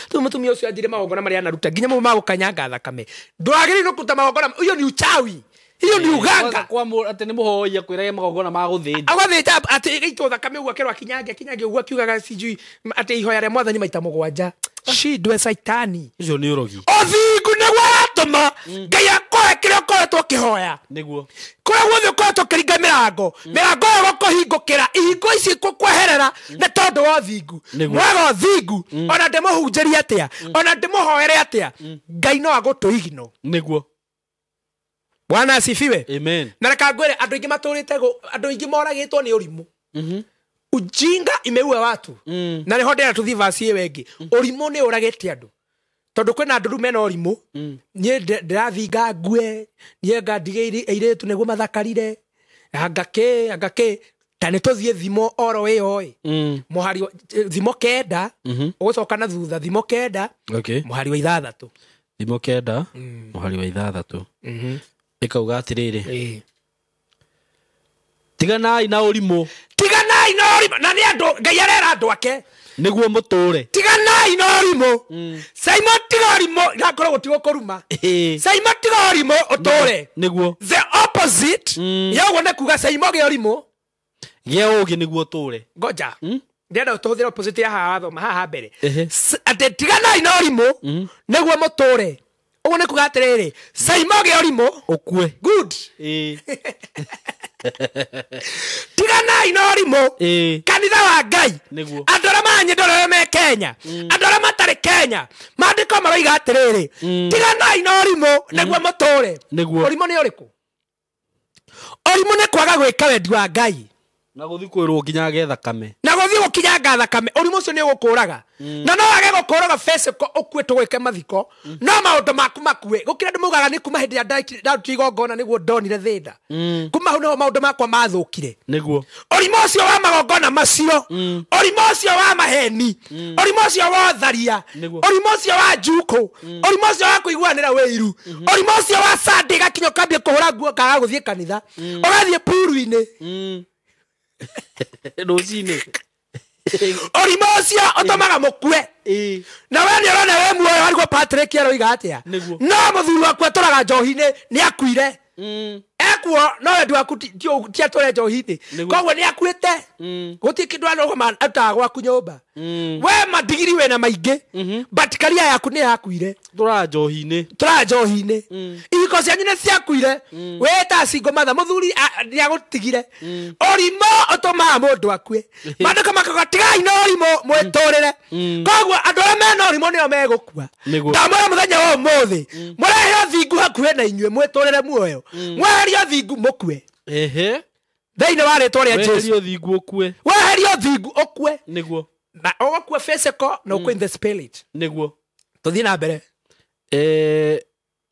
Rĩu mũtumia ũcio anjire magongona marĩa anaruta nginya mamwe ma gũkanyanga thakame, ndwagĩrĩirwo kũruta magongona. Hiyo ni uchawi, hiyo ni uganga. Kwa atĩ nĩ mũhoi akwĩrage magongona ma gũthĩnja. Agathĩnja atĩ ĩgaitwo thakame ũguo, akerwo akinyange akinyange ũguo, akiugaga sijui atĩ ihoya rĩa mwathani maita 7. Shindwe saitani. Ũcio nĩ ũrogi. Ũthingu nĩguo ũratũma Ngai akũhe kĩrĩa ũkoretwo ũkĩhoya. Nĩguo. Kũrĩa guothe ũkoretwo ũkĩringa mĩrango, mĩrango ĩyo gũkũhingũkĩra, ihingo ici gũkweherera nĩ tondũ wa ũthingu. Nĩguo. Mwaga ũthingu, ona ndĩmũhunjĩrie atĩa, ona ndĩmũhoere atĩa, Ngai no agũtũigino. Nĩguo. Bwana asifiwe. Amen. Na reka ngwĩre, andũ aingĩ matũrĩte andũ aingĩ moragĩtwo nĩ ũrimũ. Ujinga imeua watu. Na nĩho ndĩrenda tũthiĩ verse ĩyo ĩngĩ. Ũrimũ nĩ ũragĩte andũ, tondũ kwĩna andũ rĩu mena ũrimũ. Niĩ ndĩrathinga ngue, niĩ ngandige airĩtu nĩguo mathakarire, anga kĩ anga kĩ. Ta nĩ tũthiĩ thimo oro ĩyo ĩ, mũhari thimo 9, ũgũcoka na thutha, thimo 9, Okay. mũhari wa 6. Thimo 9 mũhari wa 6 ĩkauga atĩrĩrĩ, Ĩĩ. tiganai na ũrimũ. Tiganai na ũrimũ. Na nĩ andũ Ngai arera andũ ake, Nĩguo mũtũre. Tiganai na ũrimũ. Simon, tiga ũrimũ, ngakorwo gũtigwo kũruma. Simon, tiga ũrimũ ũtũre. Nĩguo. The opposite ya ũguo nĩ kuga Simon gĩa ũrimũ. Gĩa ũgĩ nĩguo ũtũre. Ngoja, ndĩrenda tũhũthĩre opposite ya haha wathoma haha mbere. Ehe. Atĩ tiganai na ũrimũ nĩguo mũtũre, ũguo nĩ kuga atĩrĩrĩ, Simon gĩa ũrimũ Ũkue. Good. Ĩĩ. Tiganai na ũrimũ. Ĩĩ. Kanitha wa Ngai, Nĩguo. andũ arĩa maranyendorere me Kenya, andũ arĩa matarĩ Kenya, maandĩko maroiga atĩrĩrĩ, tiganai na ũrimũ nĩguo mũtũre. Nĩguo. Ũrimũ nĩ ũrĩkũ? Ũrimũ nĩ kwaga gwĩka wendi wa Ngai. Na gũthiĩ kwĩrwo nginyage thakame. Na gũthiĩ gũkinyanga thakame. Ũrimũ ũcio nĩ ũgũkũraga, na no wage gũkũraga physical, ũkue tũgwĩke mathiko, no maũndũ maku makue. Gũkĩra andũ maugaga nĩ kuma hĩndĩ ĩrĩa ndarutire igongona nĩguo ndonire thĩna, kuma hau nĩho maũndũ makwa mathũkire. Nĩguo. Ũrimũ ũcio wa magongona macio, ũrimũ ũcio wa maheni, ũrimũ ũcio wa ũtharia, Nĩguo. ũrimũ ũcio wa njukũ, ũrimũ ũcio wa kũiguanĩra wĩiru, ũrimũ ũcio wa Sunday gakinya ũkambia kũhũra nguo ũkaga gũthiĩ kanitha, ũgathiĩ puru-inĩ. Rũcinĩ. Ũrimũ ũcio ũtũmaga mũkue. Ĩĩ. Na we nĩ ũrona wĩ muoyo, ariguo Patrick aroiga atĩa? Nĩguo. No mũthuri waku atũraga njohi-inĩ, nĩ akuire. Ekuo no wendi waku ti atũre njohi-inĩ. Nĩguo. Koguo nĩ akuĩte. Gũtirĩ kĩndũ arũgama arutaga gwaku nyũmba. We madigiri wĩna maingĩ, but karia yaku nĩ yakuire. Tũraga njohi-inĩ. Tũraga njohi-inĩ. Ihiko Ihiko cianyu nĩ ciakuire. Wĩta single mother, mũthuri nĩagũtigire. Ũrimũ ũtũmaga mũndũ akue. Maandĩko makauga tigai na ũrimũ mwĩtũrĩre. Koguo andũ arĩa mena ũrimũ nĩo megũkua. Nĩguo. Ndamwĩra mũthenya wa ũmũthĩ, mũrehe ũthingu hakuhĩ na inyuĩ mwĩtũrĩre muoyo. Mweherie ũthingu mũkue. Ehe. Thĩinĩ wa rĩtwa rĩa Jesu. Weherie ũthingu ũkue. Weherie ũthingu ũkue. Nĩguo. Na ũgũkua physical na ũkue in the spirit. Nĩguo. Tũthiĩ na mbere.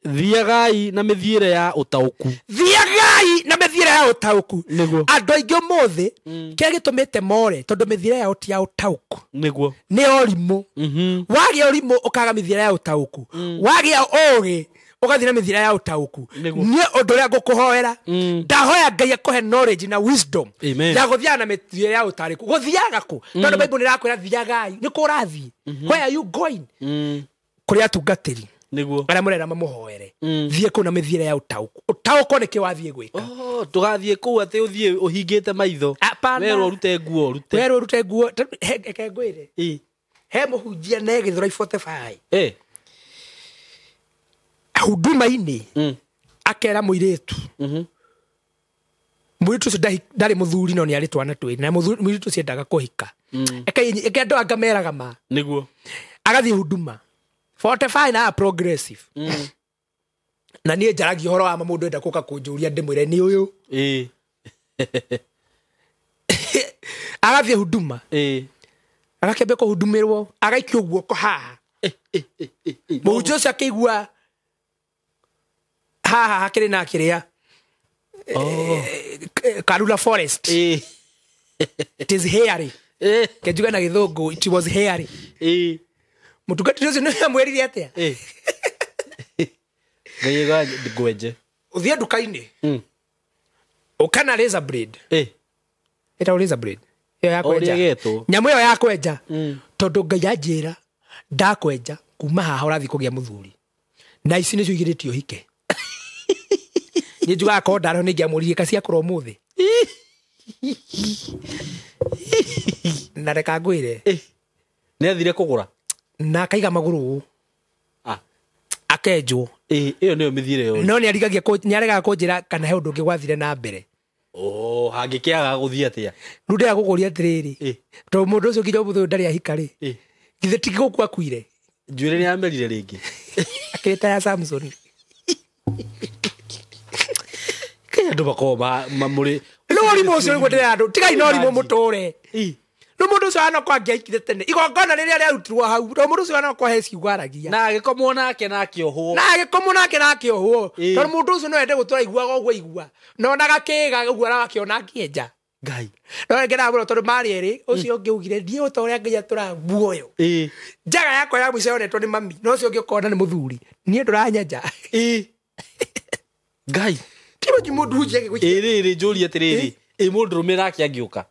Thiagai na mĩthiĩre ya ũtaũku. Thiagai na mĩthiĩre ya ũtaũku. Nĩguo. Andũ aingĩ ũmũthĩ kĩrĩa gĩtũmĩte more tondũ mĩthiĩre yao ti ya ũtaũku. Nĩguo. Nĩ ũrimũ. Wagĩa ũrimũ ũkaga mĩthiĩre ya ũtaũku. Wagĩa ũũgĩ ũgathiĩ na mĩthiĩre ya ũtaũku. Nĩguo. Niĩ ũndũ ũrĩa ngũkũhoera, ndahoya Ngai akũhe knowledge na wisdom Amen. ya gũthiaga na mĩthiĩre ya ũtarĩku. Gũthiaga kũ? Tondũ Bible nĩrakwĩra thiagai. Nĩ kũ ũrathiĩ? Where are you going? Kũrĩ atungatĩri Nĩguo. arĩa mũrera mamũhoere. Thiĩ kũu na mĩthiĩre ya ũtaũku. Ũtaũkwo nĩkĩ wathiĩ gwĩka. Oh, ndũgathiĩ kũu atĩ ũthiĩ ũhingĩte maitho. Hapana. Werwo ũrute nguo ũrute. Werwo ũrute nguo. Reke ngwĩre. He mũhunjia ne Gĩthũrai 45. Huduma-inĩ akera mũirĩtu. Mũirĩtu ũcio ndarĩ mũthuri no nĩ arĩ twana twĩrĩ na mũirĩtu ũcio endaga kũhika. Eke andũ anga meraga ma. Nĩguo. Agathiĩ huduma 45 na progressive. Na niĩ njaragia ũhoro wa ma mũndũ enda gũka kũnjũria ndĩmwĩre nĩ ũyũ. Agathiĩ huduma. Agakĩambia kũhudumĩrwo, agaikio guoko haha. Mũhunjia ũcio akĩigua haha hakĩrĩ na kĩrĩa. Karura Forest. It is hairy. Kenjuga na gĩthũngũ, it was hairy. Mũtungatĩri ũcio nĩ amwĩrire atĩa? Ngai ga ngwenje. Ũthiĩ nduka-inĩ. Ũka na razor blade. Ĩtagwo razor blade. Ĩyo ya kwenja. Ũrĩa ĩgetwo. Nyamũ ĩyo ya kwenja. Tondũ Ngai anjĩra ndakwenja kuma haha ũrathiĩ kũgĩa mũthuri. Na ici nĩcio igirĩtie ũhike. Niĩ njugaga korwo ndarĩho nĩ ingĩamũririe kaciakũra ũmũthĩ. Na reka ngwĩre. Nĩ athire kũgũra. Na akaiga magũrũ ũũ. Akenjwo. Ĩyo nĩyo mĩthiĩre yothe. No nĩaregaga kũnjĩra kana he ũndũ ũngĩ gwathire na mbere. Oh, hangĩkĩaga gũthiĩ atĩa? Rĩu ndĩrenda gũkũria atĩrĩrĩ. Tondũ mũndũ ũcio nginya ũmũthĩ ũyũ ndarĩ ahika rĩ. Githĩ ti gũkua akuire? Njuĩrĩ nĩyamerire rĩngĩ. Akĩrĩ ta ya Samson. Kenya andũ makoragwo mũrĩ. Rĩu ũrimũ ũcio nĩguo ndĩrera andũ. Tigai na ũrimũ mũtũre. Rĩu mũndũ ũcio anokorwo angĩaikire tene. Igongona rĩrĩa rĩarutirwo hau, tondũ mũndũ ũcio anokorwo he ciugo aragia. Na agĩkomwo nake na akĩohwo. Na agĩkomwo nake na akĩohwo. Tondũ mũndũ ũcio no ende gũtũra aiguaga ũguo aigua. Na onaga kĩĩga ũguo arakĩona akĩenja. Ngai. No ngenaga mũno tondũ marĩ erĩ, ũcio ũngĩ augire, ndiĩ ta ũrĩa Ngai atũraga muoyo. Njaga yakwa ya mũico yonetwo nĩ mami, no ũcio ũngĩ ũkona nĩ mũthuri. Niĩ ndũranyenja. Ngai. Ti mũndũ hunjia agĩgũikia. Rĩrĩ njũrie atĩrĩrĩ, mũndũrũme nake angĩũka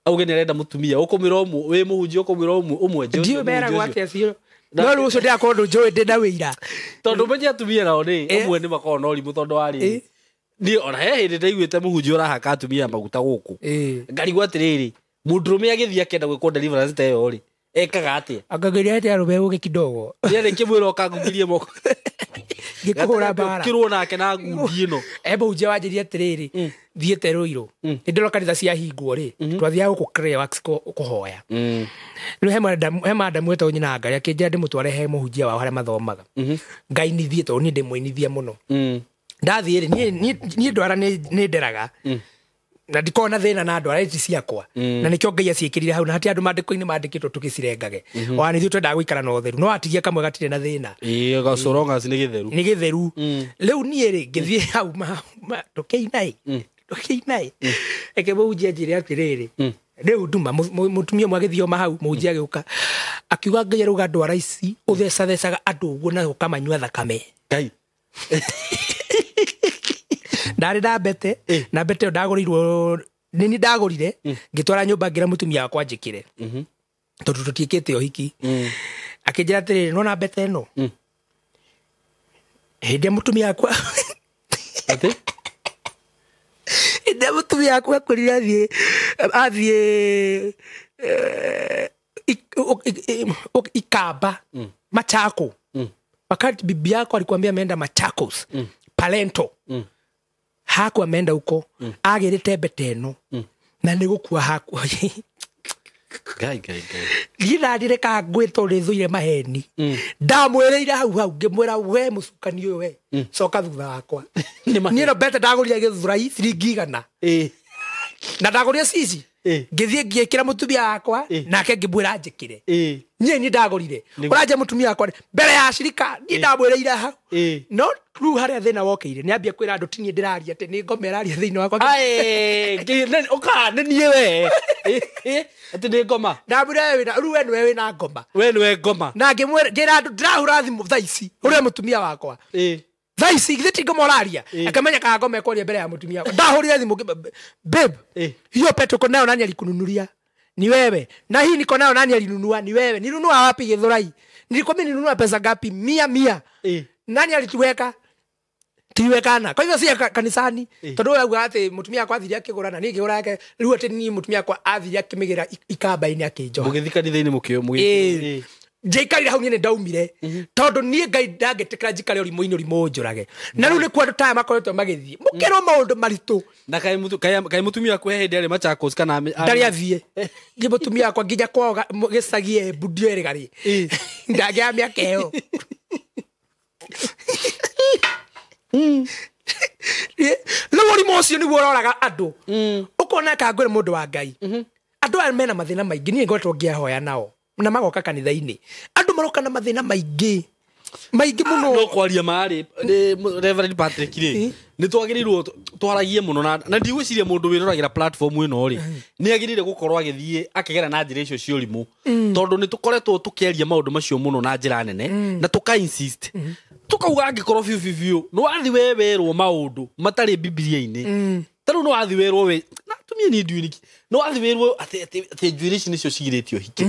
auge nĩ arenda mũtumia, ũkũmwĩra ũmwe, wĩ mũhunjia ũkũmwĩra ũmwe, ũmwenje ũcio Ndiũĩ meragwo mũhunjia ũcio. atĩa cio. No rĩu ũcio ndĩrakorwo ndũnjũĩ ndĩ na wĩira. Tondũ menye atumia nao nĩ amwe nĩ makoragwo na ũrimũ tondũ wa rĩrĩ. Niĩ ona he hĩndĩ ndaiguĩte mũhunjia ũrahaka atumia maguta gũkũ. Ngarigwo atĩrĩrĩ, mũndũrũme agĩthiĩ akĩenda gwĩkwo deliverance ta ĩyo rĩ, ekaga atĩa? Angagĩria atĩ arũme ũgĩ kidogo. Nĩ arĩkĩmwĩra ũkangungirie moko. Ngĩkũhũra mbara. Ũkĩrwo nake na ngundi ĩno. Mũhunjia wanjĩrire atĩrĩrĩ, thiĩte Rũirũ. Nĩ ndĩrona kanitha ciahingwo rĩ, twathiaga gũkũ Clearwax kũhoya. Rĩu he madamu etagwo nyina Ngarĩ akĩnjĩra ndĩmũtware he mũhunjia wao harĩa mathomaga. Ngainithie tondũ niĩ ndĩmũinithia mũno. Ndathiĩ rĩ, niĩ ndwara nĩ nderaga. Na ndikoragwo na thĩna na ndwara ici ciakwa. Na nĩkĩo Ngai aciĩkĩrire hau, na hatirĩ andũ maandĩko-inĩ mandĩkĩtwo tũgĩcirengage. Ona nithuĩ twendaga gũikara na ũtheru, no atigie kamwe gatirĩ na thĩna. So long as nĩ gĩtheru. Nĩ gĩtheru. Rĩu niĩ rĩ, ngĩthiĩ hau tũkĩina ĩ. Tũkĩina ĩ. Reke mũhunjia anjĩre atĩrĩrĩ, rĩu nduma, mũtumia ũmwe agĩthiĩ oma hau, mũhunjia agĩũka. Akiuga Ngai arauga ndwara ici, ũthecathecaga andũ ũguo na ũkamanyua thakame. Ngai. Ndarĩ na mbete, na mbete ĩyo ndagũrĩirwo, nĩ niĩ ndagũrire, ngĩtwara nyũmba ngĩra mũtumia wakwa anjĩkĩre. Tondũ tũtiĩkĩte ũhiki. Akĩnjĩra atĩrĩrĩ, nĩwona mbete ĩno? Hĩndĩ ĩrĩa mũtumia wakwa Atĩ? Hĩndĩ ĩrĩa mũtumia wakwa akwĩrire athiĩ Ikamba, Machako. Wakati bibi yako alikwambia ameenda Machakos. Palento hakwa menda uko agirite mbete ĩno na nĩ gũkua hakwa. Ngai ngai ngai. Niĩ ndarire ka ngwĩtwo rĩthũire maheni. Ndamwĩrĩire hau hau ngĩmwĩra we mũcukani ũyũ we coka thutha wakwa. Nĩ maheni. Niĩ no mbete ndagũrire gĩthurai ciringi 100. Na ndagũrire cici. Ngĩthiĩ ngĩĩkĩra mũtumia wakwa nake ngĩmwĩra njĩkĩre. Niĩ niĩ ndagũrire. Ũranja mũtumia wakwa mbere ya cirika niĩ ndamwĩrĩire hau. No rĩu harĩa thĩna wokĩire nĩ ambia kwĩra andũ ti niĩ ndĩraria atĩ nĩ ngoma ĩraria thĩinĩ wakwa. Ũka nĩ niĩ we. Atĩ nĩ ngoma. Ndamwĩra we wĩna rĩu we nĩwe wĩna ngoma. We nĩwe ngoma. Na ngĩmwĩra ngĩra andũ ndĩrahũra thimũ thaa ici ũrĩa mũtumia wakwa. Thaa ici githĩ ti ngoma ũraria. Akamenya kana ngoma ĩkwaria mbere ya mũtumia wakwa. Ndahũrire thimũ babe, hiyo pete uko nayo nani alikununulia? Ni wewe. Na hii niko nayo nani alinunua? Ni wewe. Nilinunua wapi Githurai? Nilikwambia nilinunua pesa ngapi? 100. Nani alituweka? Tuliwekana. Kwa hivyo si kanisani. Tondu auga ati mutumia akwa athire akigura na ni ngigura yake. Riu ati ni mutumia akwa athire akimigira ikamba-ini akinjoha. Mugithi kanitha-ini mukio mugithi. Njaikarire hau niĩ nĩ ndaumire tondũ niĩ Ngai ndangĩtĩkĩra njikare ũrimũ-inĩ ũrimũ ũnjũrage. Na rĩu nĩkuo andũ ta aya makoretwo magĩthiĩ mũkĩrwo maũndũ maritũ. Na kaĩ mũtumia waku he hĩndĩ arĩ Machakos kana ndarĩ athiĩ. Niĩ mũtumia wakwa nginya kwao gĩcagi Embu ndioĩrĩga rĩ. Ndangĩaga mĩaka ĩyo. Rĩu ũrimũ ũcio nĩguo ũroraga andũ. Ũkona ka ngwĩre mũndũ wa Ngai. Andũ aya mena mathĩna maingĩ niĩ ngoretwo ngĩahoya nao. Na magoka kanitha-inĩ. Andũ maroka na mathĩna maingĩ. Maingĩ mũno. No kwaria marĩ Reverend Patrick rĩ nĩ twagĩrĩirwo twaragie mũno na ndigwĩciria mũndũ wĩroragĩra platform ĩno rĩ nĩ agĩrĩire gũkorwo agĩthiĩ akĩgera na njĩra icio cia ũrimũ tondũ nĩ tũkoretwo tũkĩaria maũndũ macio mũno na njĩra nene na tũka insist tũkauga angĩkorwo biũ biũ biũ nĩ wathiĩ we werwo maũndũ matarĩ Bibilia-inĩ ta rĩu nĩ wathiĩ werwo we na atumia niĩ ndiũĩ nĩkĩ nĩ wathiĩ werwo atĩ njuĩrĩ ici nĩcio cigirĩtio hike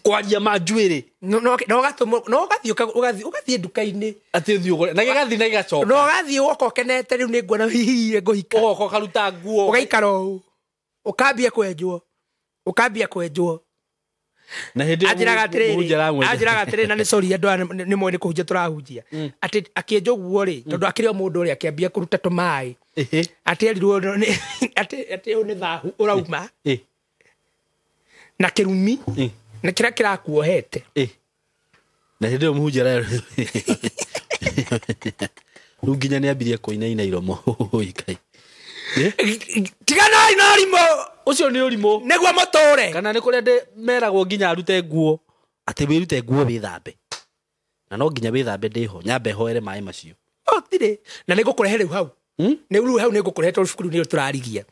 kwaria ma njuĩrĩ No ũgathiĩ nduka-inĩ atĩ ũthiĩ ũgũre na gĩgathiĩ na gĩgacoka no ũgathiĩ ũgoka ũkenete rĩu nĩ nguona hihi ngũhika ũgoka ũkaruta nguo ũgaikara ũũ ũkambia kwenjwo ũkambia kwenjwo na hĩndĩ ĩyo anjĩraga atĩrĩrĩ na nĩ sorry andũ aya nĩ moĩ nĩ kũhunjia tũrahunjia atĩ akĩenjwo guo rĩ tondũ akĩrĩ o mũndũ ũrĩa akĩambia kũruta tũmaĩ atĩ erirwo atĩ ũyũ nĩ thahu ũrauma na kĩrumi na kĩrĩa kĩrakuohete na hĩndĩ ĩyo mũhunjia rĩu nginya nĩ ambirie kũinaina iromo. Ngai tiganai na ũrimũ ũcio nĩ ũrimũ nĩguo mũtũre kana nĩ kũrĩa meragwo nginya arute nguo atĩ wĩrute nguo wĩthambe na no nginya wĩthambe ndĩho nyambe hoere maĩ macio tirĩ na nĩ ngũkũrehe rĩu hau nĩ rĩu hau nĩ ngũkũrehe tondũ cukuru nĩ tũrarigia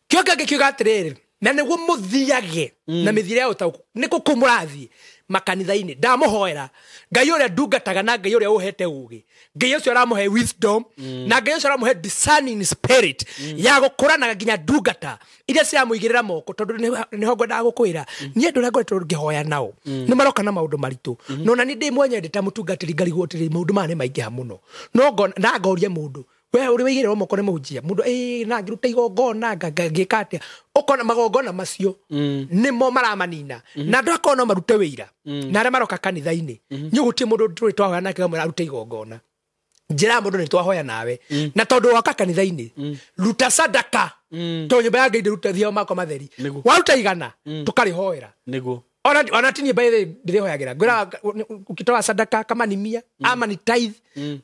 kĩo kĩngĩ kiuga atĩrĩrĩ na nĩguo mũthiage na mĩthiĩre ya ũtaũku nĩ kũ mũrathiĩ makanitha-inĩ ndamũhoera Ngai ũrĩa ndungataga na Ngai ũrĩa ũhete ũgĩ Ngai ũcio aramũhe wisdom na Ngai ũcio aramũhe discerning spirit ya gũkũranaga nginya ndungata iria ciramũigĩrĩra moko tondũ nĩho ngwendaga gũkwĩra niĩ andũ arĩa ngoretwo ngĩhoya nao nĩ maroka na maũndũ maritũ no na niĩ ndĩ mwenyewe ndĩ ta mũtungatĩri ngarigwo atĩrĩrĩ maũndũ maya nĩ maingĩha mũno no na ngoria mũndũ we ũrĩ waigĩrĩrwo moko nĩ mũhunjia mũndũ na ngĩruta igongona ngĩka atĩa ũkona magongona macio nĩmo maramanina na andũ akorwo no marute wĩira na arĩa maroka kanitha-inĩ nĩ gũtirĩ mũndũ tũrĩ twahoya nake amwĩra arute igongona njĩra ya mũndũ nĩ twahoya nawe na tondũ woka kanitha-inĩ ruta sadaka tondũ nyũmba ya Ngai ndĩruta thiao makwa matheri waruta 100 tũkarĩhoera nĩguo ona ti niĩ by the way ndĩrĩhoyagĩra ngwĩra ukitoa sadaka kama ni 100 ama ni tithe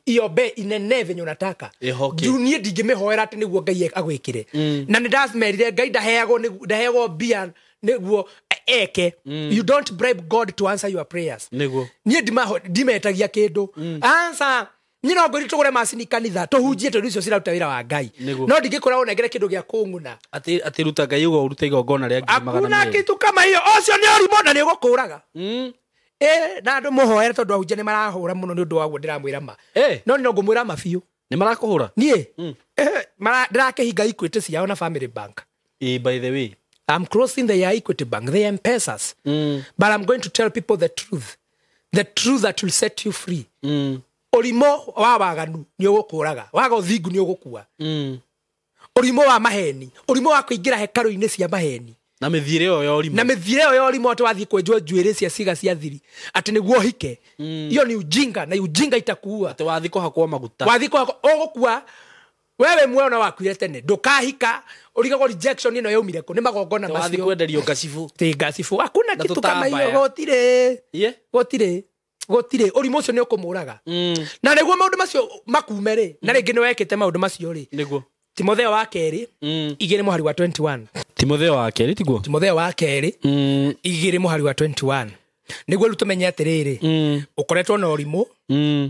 iombe inene venye unataka juu niĩ ndingĩmĩhoera atĩ nĩguo Ngai agwĩkĩre na nĩ ndamerire Ngai ndaheagwo mbia nĩguo eke. You don't bribe God to answer your prayers. Nĩguo niĩ ndimetagia kĩndũ answer niĩ no ngwĩri tũgũre macini kanitha tũhunjie tondũ icio ciraruta wĩra wa Ngai no ndingĩkũra ũnengere kĩndũ gĩa kũng'una atĩ ruta Ngai ũguo ũrute igongona rĩa 200,000 hakuna kitu kama hiyo ũcio nĩ ũrimũ na nĩ ũgũkũraga na andũ mũhoere tondũ ahunjia nĩ marahũra mũno nĩ ũndũ wa guo ndĩramwĩra ma no no ngũmwĩra ma biũ nĩ marakũhũra niĩ ndĩrakĩhinga Equity ciao na Family Bank. By the way I'm closing the Equity Bank, the M-Pesas. But I'm going to tell people the truth. The truth that will set you free. Ũrimũ wa waganu nĩ ũgũkũraga waga ũthingu nĩ ũgũkua ũrimũ wa maheni ũrimũ wa kũingĩra hekarũ-inĩ cia maheni Na mĩthiĩre ĩyo ya ũrimũ. Na mĩthiĩre ĩyo ya ũrimũ atĩ wathiĩ kwenjwo njuĩrĩ cia ciĩga cia thiri atĩ nĩguo ũhike, hiyo ni ujinga na ujinga itakuua. Atĩ wathiĩ kũhakwo maguta. Wathiĩ kũhakwo ũgũkua wewe muoyo na wakuire tene, ndũkahika, ũrigagwo rejection ĩno yaumire kũ, nĩ magongona Atĩ wathiĩ macio. kwenderio ngacibũ. Ti ngacibũ, hakuna Na kitu kama hiyo. tũtambaya. Gũtirĩ. Iye? Gũtirĩ, gũtirĩ. Ũrimũ ũcio nĩ ũkũmũraga. Na nĩguo maũndũ macio makume rĩ, na rĩngĩ nĩ wekĩte maũndũ macio rĩ. Nĩguo. Timotheo wa kerĩ 2 mũhari wa 21. Timotheo wa kerĩ tiguo? Timotheo wa kerĩ 2 mũhari wa 21, nĩguo rĩu tũmenye atĩrĩrĩ, ũkoretwo na ũrimũ,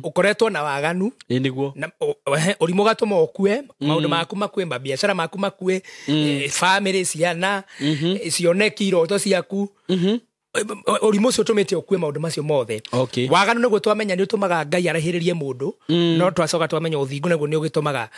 ũkoretwo na waganu. Ĩ nĩguo. Na ũrimũ ũgatũma ũkue, maũndũ maku makue, mabiacara maku makue, family, ciana, cioneki, iroto ciaku. Ũrimũ ũcio ũtũmĩte ũkue maũndũ macio mothe. Okay. Waganu nĩguo twamenya nĩ ũtũmaga Ngai arahĩrĩrie mũndũ, no twacoka twamenya ũthingu naguo nĩ ũgĩtũmaga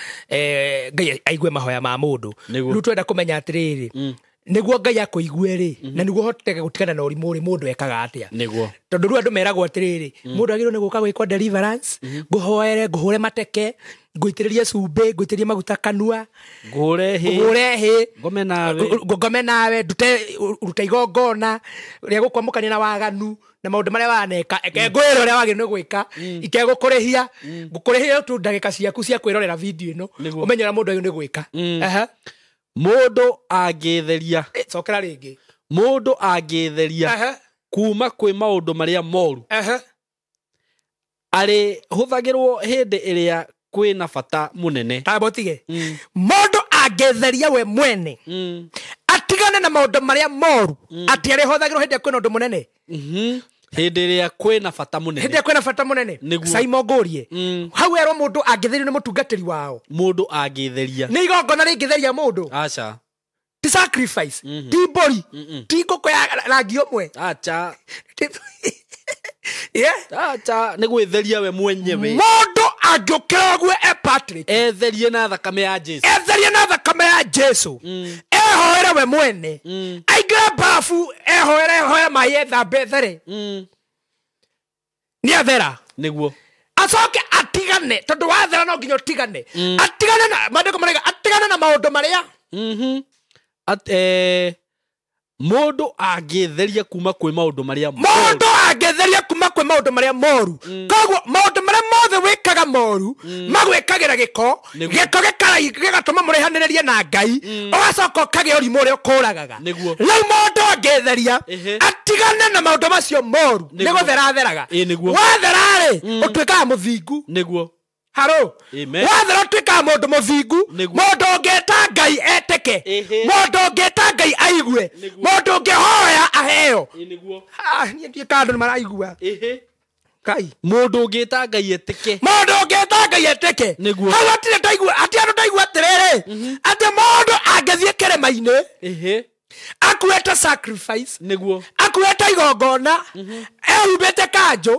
Ngai aigue mahoya ma mũndũ. Nĩguo. Rĩu twenda kũmenya atĩrĩrĩ, nĩguo Ngai akũigue rĩ, na nĩguo ũhoteke gũtigana na ũrimũ rĩ, mũndũ ekaga atĩa? Nĩguo. Tondũ rĩu andũ meragwo atĩrĩrĩ, mũndũ agĩrĩirwo nĩ gũka gwĩkwo deliverance, ngũhoere, ngũhũre mateke, ngũitĩrĩrie cumbĩ, ngũitĩrĩrie maguta kanua, Ngũhũre hĩ. ngũhũre hĩ, Ngome nawe. Ngome nawe, ndute rute igongona rĩa gũkwamũkania na waganu na maũndũ marĩa waneka, eke ngwĩre ũrĩa wagĩrĩirwo nĩ gwĩka, itegũkũrĩhia, ngũkũrĩhia tu ndagĩka ciaku cia kwĩrorera video ĩno, Nĩguo. ũmenye ũrĩa mũndũ agĩrĩirwo nĩ gwĩka. Aha. Mũndũ angĩtheria. Cokera rĩngĩ. Mũndũ angĩtheria Aha. kuma kwĩ maũndũ marĩa moru, Aha. arĩhũthagĩrwo hĩndĩ ĩrĩa kwĩna bata mũnene. Tamba ũtige. Mũndũ angĩtheria we mwene, atigane na maũndũ marĩa moru, atĩ arĩhũthagĩrwo hĩndĩ ĩrĩa kwĩna ũndũ mũnene. Hĩndĩ ĩrĩa kwĩna bata mũnene. Hĩndĩ ĩrĩa kwĩna bata mũnene. Nĩguo. Saimo ngũrie, hau erwo mũndũ angĩtherio nĩ mũtungatĩri wao. Mũndũ angĩtheria. Nĩ igongona rĩngĩtheria mũndũ? Aca. Ti sacrifice, ti mbũri, ti ngũkũ ya rangi ũmwe. Aca. Yeah. Aca, nĩ gwĩtheria we mwenyewe. Mũndũ angĩũkĩra ũguo e Patrick, Etherie na thakame ya Jesu. etherie na thakame ya Jesu, ehoere we mwene, aingĩre bafu, ehoere, ehoere maĩ, ethambe, ethere, nĩ athera. Nĩguo. Acoke atigane, tondũ wathera no nginya ũtigane, atigane na maandĩko marauga atigane na maũndũ marĩa. Mũndũ angĩtheria kuma kwĩ maũndũ marĩa moru. Mũndũ angĩtheria kuma kwĩ maũndũ marĩa moru, koguo maũndũ marĩa mothe wĩkaga moru magwĩkagĩra gĩko. Nĩguo. Gĩko gĩgatũma mũraihanĩrĩrie na Ngai, ũgacoka ũkagĩa ũrimũ ũrĩa ũkũragaga. Nĩguo. Rĩu mũndũ angĩtheria, atigane na maũndũ macio moru, nĩ Nĩguo. gũthera atheraga. Ĩ, nĩguo. Wathera-rĩ, ũtuĩkaga mũthingu. Nĩguo. Haro. Amen. Wathera ũtuĩkaga mũndũ mũthingu, Nĩguo. mũndũ ũngĩta Ngai etĩke, mũndũ ũngĩta Ngai aigue, Nĩguo. mũndũ ũngĩhoya aheo. Ĩ, nĩguo. Ah, niĩ ndiĩ kana andũ nĩ maraigua. Ngai. Mũndũ ũngĩta Ngai etĩke. Mũndũ ũngĩta Ngai etĩke. Nĩguo. Hau hatirĩ ndaigua, hatirĩ andũ ndaigua atĩrĩrĩ, atĩ mũndũ angĩthiĩ kĩrĩma-inĩ akuĩte sacrifice, Nĩguo. akuĩte igongona, ehumbĩte kanjũ,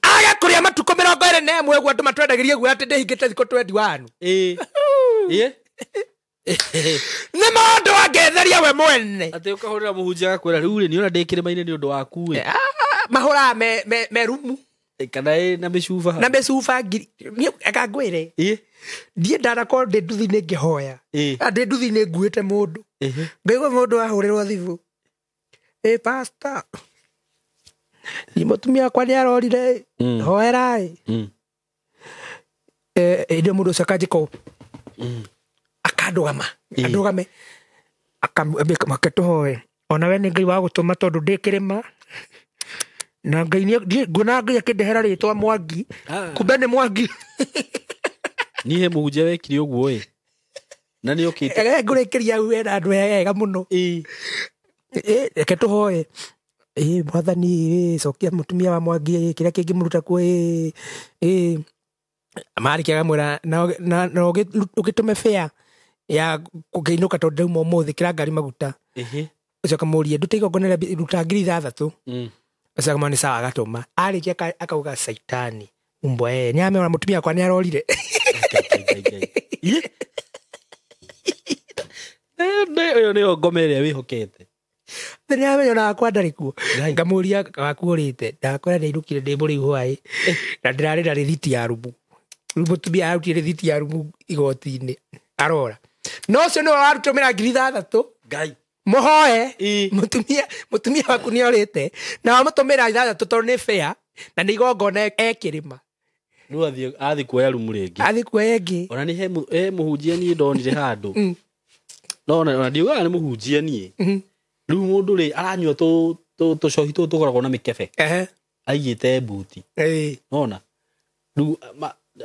age kũrĩa matukũ 21 ũguo andũ matwendagĩrie guoya atĩ ndĩhingĩte thikũ 21. Ĩ. Ĩ. Nĩ mũndũ angĩtheria we mwene. Atĩ ũkahũrĩra mũhunjia agakwĩra rĩu rĩ, niona ndĩ kĩrĩma-inĩ nĩ ũndũ waku ĩ. Mahũraga me rumu. Kana ĩ na mĩcuba. Na mĩcuba ngiri. Niĩ eka ngwĩre, ndiĩ ndanakorwo ndĩ nduthi-inĩ ngĩhoya. Ndĩ nduthi-inĩ nguĩte mũndũ, ngaigua mũndũ ahũrĩrwo thimũ, ĩ pastor, niĩ mũtumia wakwa nĩ arorire, hoera ĩ. Hĩndĩ ĩyo mũndũ ũcio akanjĩka ũũ, akandũgama, andũgame, make tũhoe, ona we nĩ Ngai wa gũtũma tondũ ndĩ kĩrĩma na Ngai nguona Ngai akĩndehera rĩtwa Mwangi. Kumbe nĩ Mwangi. Niĩ he mũhunjia wekire ũguo ĩ, na nĩ okĩte. Reke ngũrĩkĩria hau wena andũ ega mũno. Reke tũhoe. Ĩ mwathani, ĩ cokia mũtumia wa Mwangi, ĩ kĩrĩa kĩngĩmũruta kuo, ĩ ĩ marĩkia akamwĩra na ũgĩtũme fare ya kũngĩinũka tondũ ndauma ũmũthĩ kĩra ngari maguta. Ũcio akamũria, ndute igongona rĩa ruta 6,000. Ũcio akamwĩra nĩ sawa, agatũma. Arĩkia akauga saitani umbwa ĩ nĩ amera mũtumia wakwa nĩ arorire. Ũyũ nĩyo ngoma ĩrĩa wĩhokete. Nĩ amenya ona wakwa ndarĩ kuo. Ngamũria waku ũrĩte, ndakwĩra nĩ ndĩ mũrĩu hwaĩ na ndĩrarĩ na rĩthiti ya rumu. Rĩu mũtumia arutire rĩthiti ya rumu igoti-inĩ arora. No ũcio nĩwe warutũmĩra 6,000. Ngai. Mũhoe. Ĩ. Mũtumia waku nĩ orĩte na wamũtũmĩra 6 tondũ nĩ fair na nĩ igongona ekĩrĩma. Rĩu athiĩ kuoya rumu rĩngĩ. Athiĩ kuoya ĩngĩ. Ona nĩ he mũhunjia niĩ ndonire handũ. No ona ndiugaga nĩ mũhunjia niĩ. Rĩu mũndũ rĩ aranyua tũcohi tũtũ tũkoragwo na mĩkebe. Aigĩte mbuti. Nona rĩu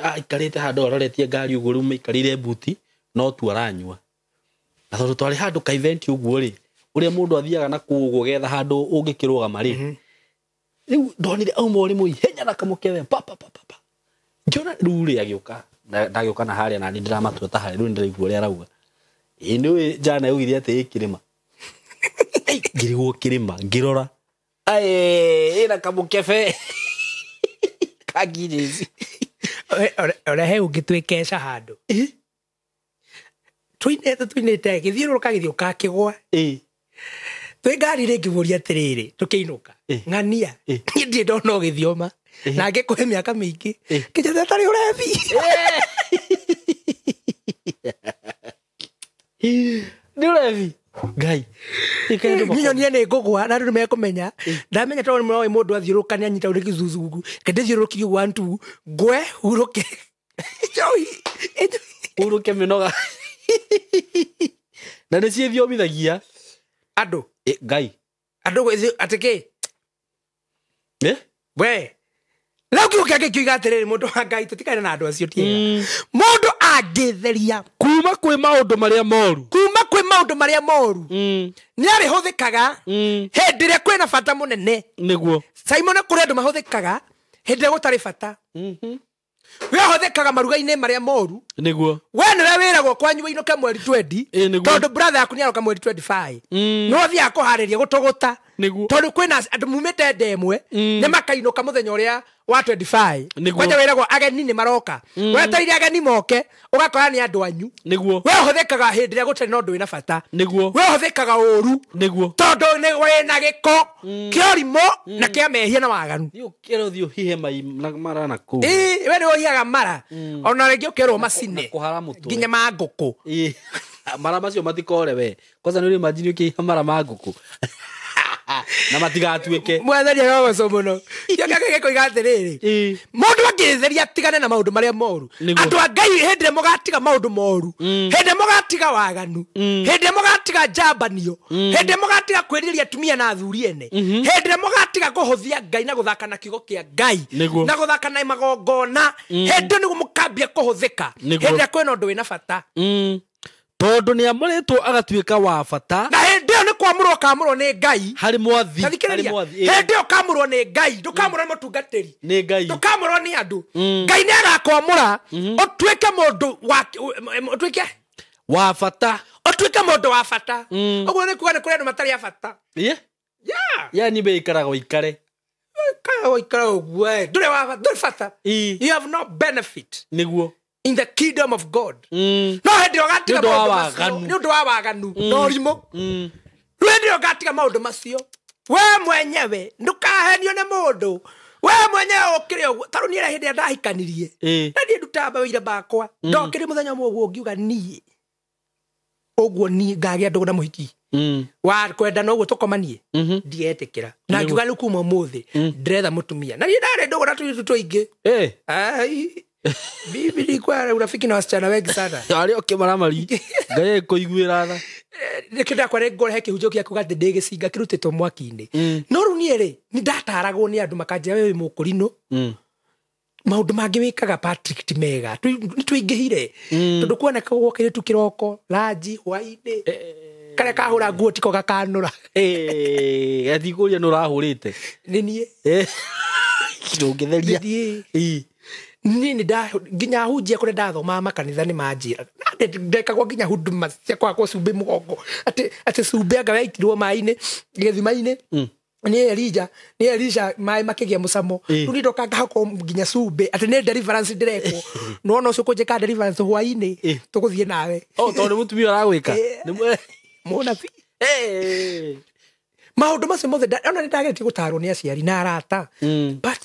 aikarĩte handũ aroretie ngari ũguo, rĩu maikarĩire mbuti no tu aranyua. Na tondũ twarĩ handũ ka event ũguo rĩ, ũrĩa mũndũ athiaga na kũu ũguo getha handũ ũngĩkĩrũgama rĩ, rĩu ndonire auma ũrĩ ihenya na kamũkebe pa pa pa pa. Ngĩona rĩu rĩ agĩũka, ndagĩũka na harĩa na niĩ ndĩramatua ta harĩa, rĩu nĩndĩraigua ũrĩa arauga. Ĩĩ nĩũĩ njana yaugire atĩ ĩ kĩrĩma. Ngĩrigwo kĩrĩma, ngĩrora. Aĩ, ĩna kamũkebe. Kangirĩci. Ora he ũngĩ twĩkeca handũ. Tuinĩte gĩthiũrũrũka gĩthiũka kĩgwa. Twĩ ngari rĩ ngĩmũria atĩrĩrĩ, tũkĩinũka. Ng'ania. Niĩ ndirĩ ndona ũgĩthioma. Na ngĩkũhe mĩaka mĩingĩ. Kĩnjĩra tarĩ ũrebi. Nĩ ũrebi. Ngai. Nyonie nĩ ngũgwa na andũ nĩ mekũmenya. Ndamenya tondũ nĩ mũndũ athiũrũrũka nĩ anyita ũrĩ kĩzuzungu. Ngĩndĩthiũrũrũkirie 1 2 ngwe hurũke. Njohi. Hurũke mĩnoga. Na nĩ ciĩthiomithagia andũ. Ngai. Andũ atĩ kĩ? We. Rĩu kiugo kĩake kiuga atĩrĩrĩ, mũndũ wa Ngai tũtikane na andũ acio tiega. Mũndũ angĩtheria kuma kwĩ maũndũ marĩa moru. Kuma kwĩ maũndũ marĩa moru. Nĩ arĩhũthĩkaga hĩndĩ ĩrĩa kwĩna bata mũnene. Nĩguo. Simon, kũrĩ andũ mahũthĩkaga hĩndĩ ĩrĩa gũtarĩ bata. We hũthĩkaga maruga-inĩ marĩa moru. Nĩguo. We nĩwe wĩragwo kwanyu wĩinũke mweri 20. Tondũ brother yaku nĩaroka mweri 25. Nĩ ũthiaga kũharĩria gũtũgũta. Nĩguo. Tondũ kwĩna andũ mumĩte nda ĩmwe nĩ makainũka mũthenya ũrĩa wa 25. Kwanja wĩragwo ageni nĩ maroka. Wetereire ageni moke ũgakora nĩ andũ anyu. Nĩguo. We hũthĩkaga hĩndĩ ĩrĩa gũtarĩ na ũndũ wĩna bata. Nĩguo. We hũthĩkaga ũru. Nĩguo. Tondũ nĩ wĩna gĩko kĩa ũrimũ na kĩa mehia na waganu. Nĩ ũkĩra ũthiĩ ũhihe mai mara na kũu. Ĩĩ, we nĩ ũhihaga mara. Ona rĩngĩ ũkerwo macine. Kũhara mũtwe. Nginya ma ngũkũ. Ĩĩ. Mara macio matikore we. Kwanza nĩ ũrĩ imagine ũkĩhiha mara ma ngũkũ. Na matigatuĩke. Mwathani arogocwo mũno. Kĩo gĩake gĩkoiga atĩrĩrĩ, mũndũ angĩtheria atigane na maũndũ marĩa moru. Andũ a Ngai hĩndĩ ĩrĩa mũgatiga maũndũ moru, hĩndĩ ĩrĩa mũgatiga waganu, hĩndĩ ĩrĩa mũgatiga njambanio, hĩndĩ ĩrĩa mũgatiga kwĩrirĩria atumia na athuri ene, hĩndĩ ĩrĩa mũgatiga kũhũthia Ngai na gũthaka na kiugo kĩa Ngai, na gũthaka na magongona, hĩndĩ ĩyo nĩguo mũkambia kũhũthĩka. Hĩndĩ ĩrĩa kwĩna ũndũ wĩna bata. Tondũ nĩ amũrĩtwo agatuĩka wa bata. Na hĩndĩ ĩyo nĩ kwamũrwo kamũrwo nĩ Ngai. Harĩ mwathi. Hĩndĩ ĩyo kamũrwo nĩ Ngai, ndũkamũrwo nĩ mũtungatĩri. Nĩ Ngai. Ndũkamũrwo nĩ andũ. Ngai nĩ agakwamũra ũtuĩke mũndũ wa ũtuĩke wa bata. Ũtuĩke mũndũ wa bata. Ũguo nĩ kuga nĩ kũrĩ andũ matarĩ a bata. Yeah. Yeah. Yani beikaraga ũikare. Ũikare ũguo. Ndũrĩ wa bata, ndũrĩ bata. You have no benefit. Nĩguo. In the kingdom of God. No hĩndĩ ĩyo ũgatiga maũndũ macio. Nĩ ũndũ wa waganu. Na ũrimũ. Hĩndĩ ĩyo ũgatiga maũndũ macio. We mwenyewe ndũkahenio nĩ mũndũ. We mwenyewe ũkĩrĩ ũguo. Ta rĩu niĩ hĩndĩ ĩrĩa ndahikanirie. Na niĩ ndutaga mawĩra makwa. Ndokĩrĩ mũthenya ũmwe ũguo ngiuga niĩ. Ũguo niĩ ngagĩa ndũgũ na mũhiki. Wa kwenda na ũguo tũkomanie. Ndietĩkĩra. Na ngiuga rĩu kuma ũmũthĩ ndĩretha mũtumia. Na niĩ ndarĩ ndũgũ na tũirĩtu tũingĩ. Ai. Bibi nilikuwa urafiki na wasichana wengi sana. Arĩa ũkĩmaramari. Ngai ekũiguĩra tha. Nĩkĩo ndakwara ngore he kĩhunjio gĩa kuga atĩ ndĩ gĩcinga kĩrutĩtwo mwaki-inĩ. No rĩu niĩ rĩ, nĩ ndataragwo nĩ andũ makanjĩra we wĩ mũkũrinũ. Maũndũ mangĩ wĩkaga Patrick ti mega. Nĩ tũingĩhire. Tondũ kuoneka gwokĩrĩtu kĩroko, ranji, hwaĩ-inĩ. Karĩa kahũra nguo tiko gakanũra. Gatikũria nĩ ũrahũrĩte. Nĩ niĩ. Ndũngĩtheria. Nĩ niĩ. Niĩ nĩ nginya hunjia kũrĩa ndathomaga makanitha nĩ manjĩraga. Ndekagwo nginya huduma cia kwakwo cumbĩ mũgongo. Atĩ cumbĩ anga waitirwo maĩ-inĩ, gĩthima-inĩ. Nĩ Elija maĩ makĩgĩa mũcamo. Rĩu niĩ ndoka ngahakwo nginya cumbĩ atĩ nĩ deliverance ndĩrekwo. Nĩwona ũcio kũnjĩka deliverance hwaĩ-inĩ, tũgũthiĩ nawe. Oh, tondũ nĩ mũtumia ũragwĩka. Mũnabii. Maũndũ macio mothe ona nĩ ndageretie gũtarwo nĩ aciari na arata. But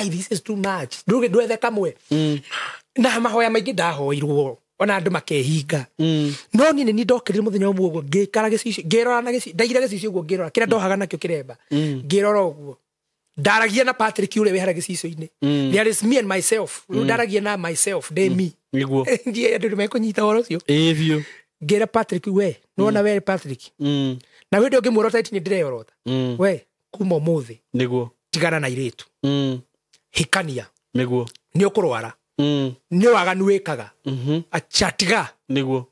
this is too much. Ndwethe kamwe. Na mahoya maingĩ ndahoirwo. Ona andũ makehinga. No niĩ nĩ niĩ ndokĩrire mũthenya ũmwe ũguo ngĩikara gĩcicio ngĩrora na gĩcicio ndaigire gĩcicio ũguo ngĩrora kĩrĩa ndohaga nakĩo kĩremba ngĩrora ũguo ndaragia na Patrick ũrĩa wĩ harĩa gĩcicio-inĩ. There is me and myself. Rĩu ndaragia na myself ndĩ me. Nĩguo. Ndiĩ andũ nĩmekũnyita ũhoro ũcio. Ĩĩ biũ. Ngĩra Patrick we nĩwona we Patrick na hĩndĩ ĩyo ngĩmuorota ĩti nĩ ndĩreyorota we kuma ũmũthĩ Nĩguo. tigana na airĩtu hikania Nĩguo. nĩ ũkũrwara nĩ waganu wĩkaga acha tiga. Nĩguo.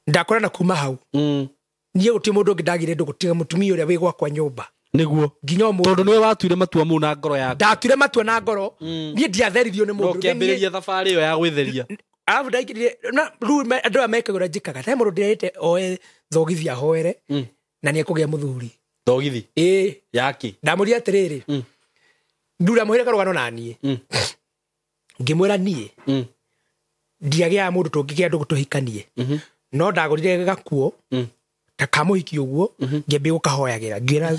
Ndakora na kuma hau niĩ gũtirĩ mũndũ ũngĩ ndagire ndũgũ tiga mũtumia ũrĩa wĩ gwakwa nyũmba Nĩguo. nginya ũmũthĩ. Tondũ nĩwe watuire matua mau na ngoro yaku. Ndatuire matua na ngoro niĩ ndiatheririo nĩ mũndũ. Ũkĩambĩrĩria thabarĩ ĩyo ya gwĩtheria. Arabu ndaingĩrire na rĩu andũ aya mekaga ũrĩa njĩkaga he mũndũ ndĩrĩte oe thogithi ahoere na nĩ ekũgĩa mũthuri. Thogithi. Ĩĩ. Yaki. Ndamũria atĩrĩrĩ ndura mũhĩre karũgano na niĩ ngĩmwĩra niĩ ndiagĩaga mũndũ tũngĩgĩa ndũgũ tũhikanie no ndagũrire gakuo ta kamũhiki ũguo ngĩambia gũkahoyagĩra ngĩra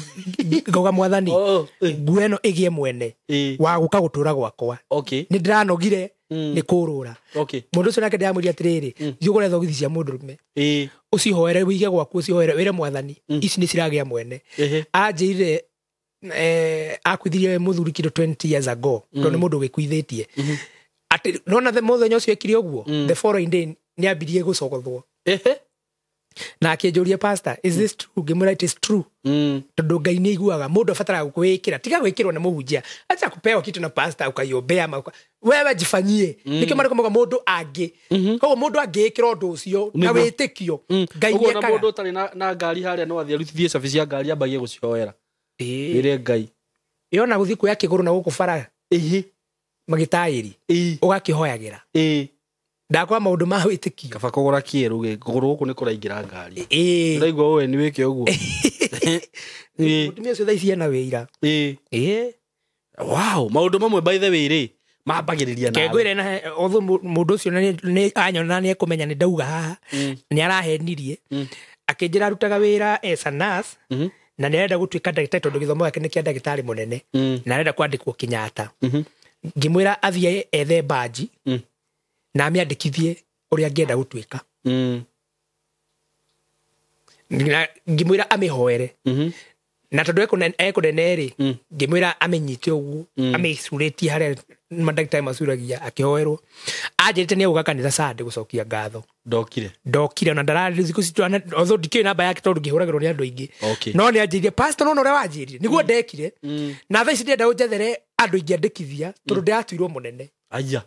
ngauga mwathani Oh, eh. nguo ĩno ĩgĩe mwene Ĩĩ. wa gũka gũtũra gwakwa Okay. nĩ ndĩranogire nĩ kũrũra. Okay. Mũndũ ũcio nake ndĩramwĩria atĩrĩrĩ thiĩ ũgũre thogithi cia mũndũrũme Ĩĩ. ũcihoere wĩige gwaku ũcihoere wĩre mwathani ici nĩ ciragĩa mwene. Ehe. Anjĩrire akuithirie mũthuri kĩndũ 20 years ago tondũ nĩ mũndũ wĩkuithĩtie atĩ nona mũthenya ũcio ekire ũguo the following day nĩ ambirie gũcogothwo. Ehe. Na akĩnjũria pastor is this true ngĩmwĩra it is true tondũ Ngai nĩ aiguaga mũndũ abataraga kwĩĩkĩra tiga gwĩkĩrwo nĩ mũhunjia acha kupewa kitu na pastor ukaiombea ama wewe jifanyie nĩkĩo marĩko mauga mũndũ angĩ koguo mũndũ angĩĩkĩra ũndũ ũcio na Nĩguo. wĩtĩkio Ngai Ũguo na nĩekaga. mũndũ ũtarĩ na ngari harĩa no athiĩ arutithie cabi cia ngari ambagie gũcihoera. Ĩĩ. Ĩre Ngai. Yona gũthiĩ kuoya kĩgũrũ na gũkũ bara Ĩhĩ. magĩtaĩri Ĩĩ. ũgakĩhoyagĩra Ĩĩ. ndakwa maũndũ ma wĩtĩkio. Kaba kũgũra kĩerũ gĩ kũgũrũ gũkũ nĩ kũraingĩra ngari. Ĩĩ. Ũraigua ũwe nĩ wĩke ũguo. Ĩĩ. Mũtumia ũcio thaa ici ena wĩira. Ĩĩ. Ĩĩ. Wow, maũndũ mamwe by the way rĩ mambagĩrĩria nawe. Kengwĩre na although mũndũ ũcio nĩ anyona nĩ ekũmenya nĩ ndauga haha nĩ arahenirie akĩnjĩra arutaga wĩra as a nurse na nĩ arenda gũtuĩka ndagĩtarĩ tondũ gĩthomo gĩake nĩ kĩa ndagĩtarĩ mũnene na arenda kwandĩkwo Kenyatta. Ngĩmwĩra athiĩ ethe banji na amĩandĩkithie ũrĩa angĩenda gũtuĩka. Na ngĩmwĩra amĩhoere na tondũ ekũnene rĩ ngĩmwĩra amĩnyite ũguo amĩcurĩtie harĩa mandagĩtarĩ macuragia akĩhoerwo. Anjĩrĩte nĩ egũka kanitha Sunday gũcokia ngatho. Ndokire. Ndokire ona ndararĩ thikũ ici although ndikĩũĩ namba yake tondũ ngĩhũragĩrwo nĩ andũ aingĩ. Okay. No nĩ anjĩrire pastor nona ũrĩa wanjĩrire nĩguo ndekire na thaa ici ndĩrenda ũnjethere andũ ingĩandĩkithia tondũ ndĩratuirwo mũnene. Aya.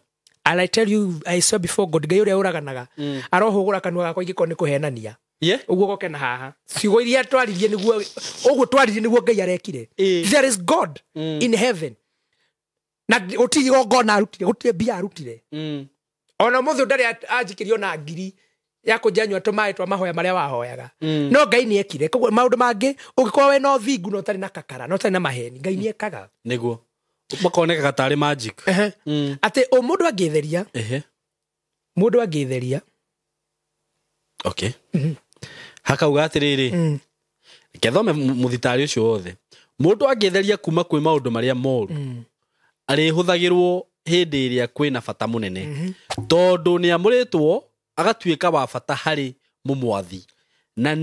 And I tell you I swear before God Ngai ũrĩa ũraganaga arohũgũra kanua gakwa ingĩkorwo nĩ kũhenania Yeah. ũguo goke na haha ciugo iria twaririe nĩguo ũguo twaririe nĩguo Ngai arekire. Ĩĩ. There is God in heaven na gũtirĩ igongona arutire gũtirĩ mbia arutire ona mũthĩ ndarĩ anjikĩrio na ngiri ya kũnjanyua tũmaĩ twa mahoya marĩa wahoyaga no Ngai nĩ ekire. Koguo maũndũ mangĩ ũngĩkorwo wĩ na ũthingu na ũtarĩ na kakara na ũtarĩ na maheni Ngai nĩ ekaga. Nĩguo. Makonekaga tarĩ magic. Atĩ o mũndũ angĩtheria Ehe. mũndũ angĩtheria Okay. Hakauga atĩrĩrĩ reke thome mũthitarĩ ũcio wothe. Mũndũ angĩtheria kuma kwĩ maũndũ marĩa moru arĩhũthagĩrwo hĩndĩ ĩrĩa kwĩna bata mũnene tondũ nĩ amũrĩtwo agatuĩka wa bata harĩ mũmwathi na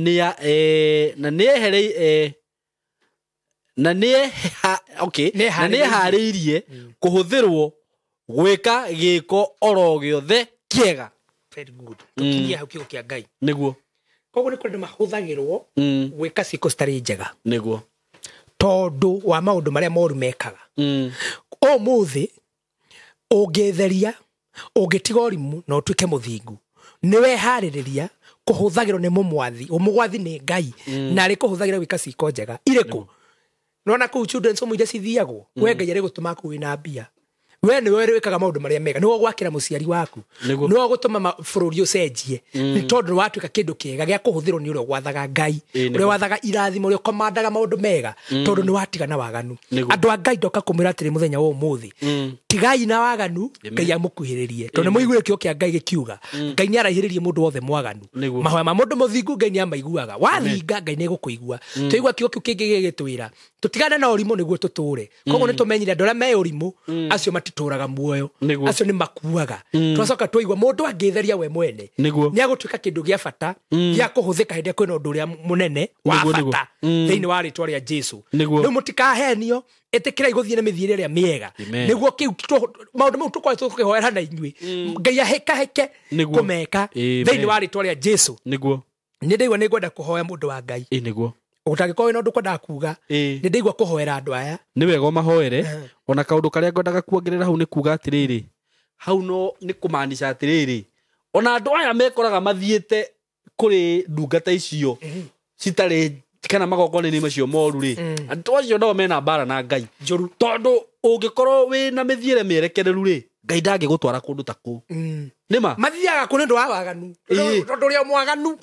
nĩeharĩirie kũhũthĩrwo gwĩka gĩko oro gĩothe kĩega. Very good. Tũkinyie hau kiugo kĩa Ngai. Nĩguo. Koguo nĩ kũrĩ andũ mahũthagĩrwo gwĩka ciĩko citarĩ njega Nĩguo. tondũ wa maũndũ marĩa moru mekaga. Ũmũthĩ ũngĩtheria ũngĩtiga ũrimũ na ũtuĩke mũthingu nĩ weharĩrĩria kũhũthagĩrwo nĩ mũmwathi. Mũmwathi nĩ Ngai na arĩ kũhũthagĩra gwĩka ciĩko njega irĩkũ nona kũu children's home iria cithiagwo we Ngai arĩ gũtũma kũu wĩna mbia we nĩwe wĩkaga maũndũ marĩa mega nĩwe gwakĩra mũciari waku Nĩguo. nĩwe gũtũma bũrũri ũcenjie nĩ tondũ nĩwatuĩka kĩndũ kĩega gĩa kũhũthĩrwo nĩ ũrĩa gwathaga Ngai Ĩĩ, nĩguo. ũrĩa wathaga irathimo ũrĩa ũkomandaga maũndũ mega tondũ nĩ watigana na waganu. Nĩguo. Andũ a Ngai ndoka kũmwĩra atĩrĩ mũthenya wa ũmũthĩ tigai na waganu Ngai amũkuhĩrĩrie tondũ nĩ mũiguire kĩo kĩa Ngai gĩkiuga Ngai nĩ araihĩrĩrie mũndũ wothe mwaganu. Nĩguo. Mahoya ma mũndũ mũthingu Ngai nĩ amaiguaga wathinga Ngai nĩ egũkũigua twaigua kiugo kĩu kĩngĩ gĩgĩtwĩra tũtigane na ũrimũ nĩguo tũtũre koguo nĩ tũmenyire andũ arĩa me ũrimũ acio matitũraga muoyo, Nĩguo. acio nĩ makuaga. Twacoka twaigua mũndũ angĩtheria we mwene Nĩguo. nĩ agũtuĩka kĩndũ gĩa bata gĩa kũhũthĩka hĩndĩ ĩrĩa kwĩna ũndũ ũrĩa mũnene wa Nĩguo, nĩguo. bata thĩinĩ wa rĩtwa rĩa Jesu. Nĩguo. Rĩu mũtikahenio, ĩtĩkĩrai gũthiĩ na mĩthiĩre ĩrĩa mĩega, Amen. nĩguo kĩu maũndũ mau tũkoretwo tũkĩhoera na inyuĩ Ngai ahĩkahĩke Nĩguo. kũmeka Amen. thĩinĩ wa rĩtwa rĩa Jesu. Nĩguo. Nĩ ndaigua nĩ ngwenda kũhoya mũndũ wa Ngai. Ĩ nĩguo. Ũtangĩkorwo wĩna ũndũ kwendaga kuga, Ĩ. nĩ ndaigua kũhoera andũ aya. Nĩ wega ũmahoere. Ona kaũndũ karĩa ngwendaga kuongerera hau nĩ kuga atĩrĩrĩ, hau no nĩ kũmaanisha atĩrĩrĩ, ona andũ aya mekoraga mathiĩte kũrĩ ndungata icio citarĩ kana magongona-inĩ macio moru rĩ, andũ acio nao mena mbara na Ngai Njũru. Tondũ ũngĩkorwo wĩna mĩthiĩre mĩerekereru rĩ, Ngai ndangĩgũtwara kũndũ ta kũu. Nĩma. Mathiaga kũ nĩ ũndũ wa waganu. Ĩ. Tondũ ũrĩa mwaganu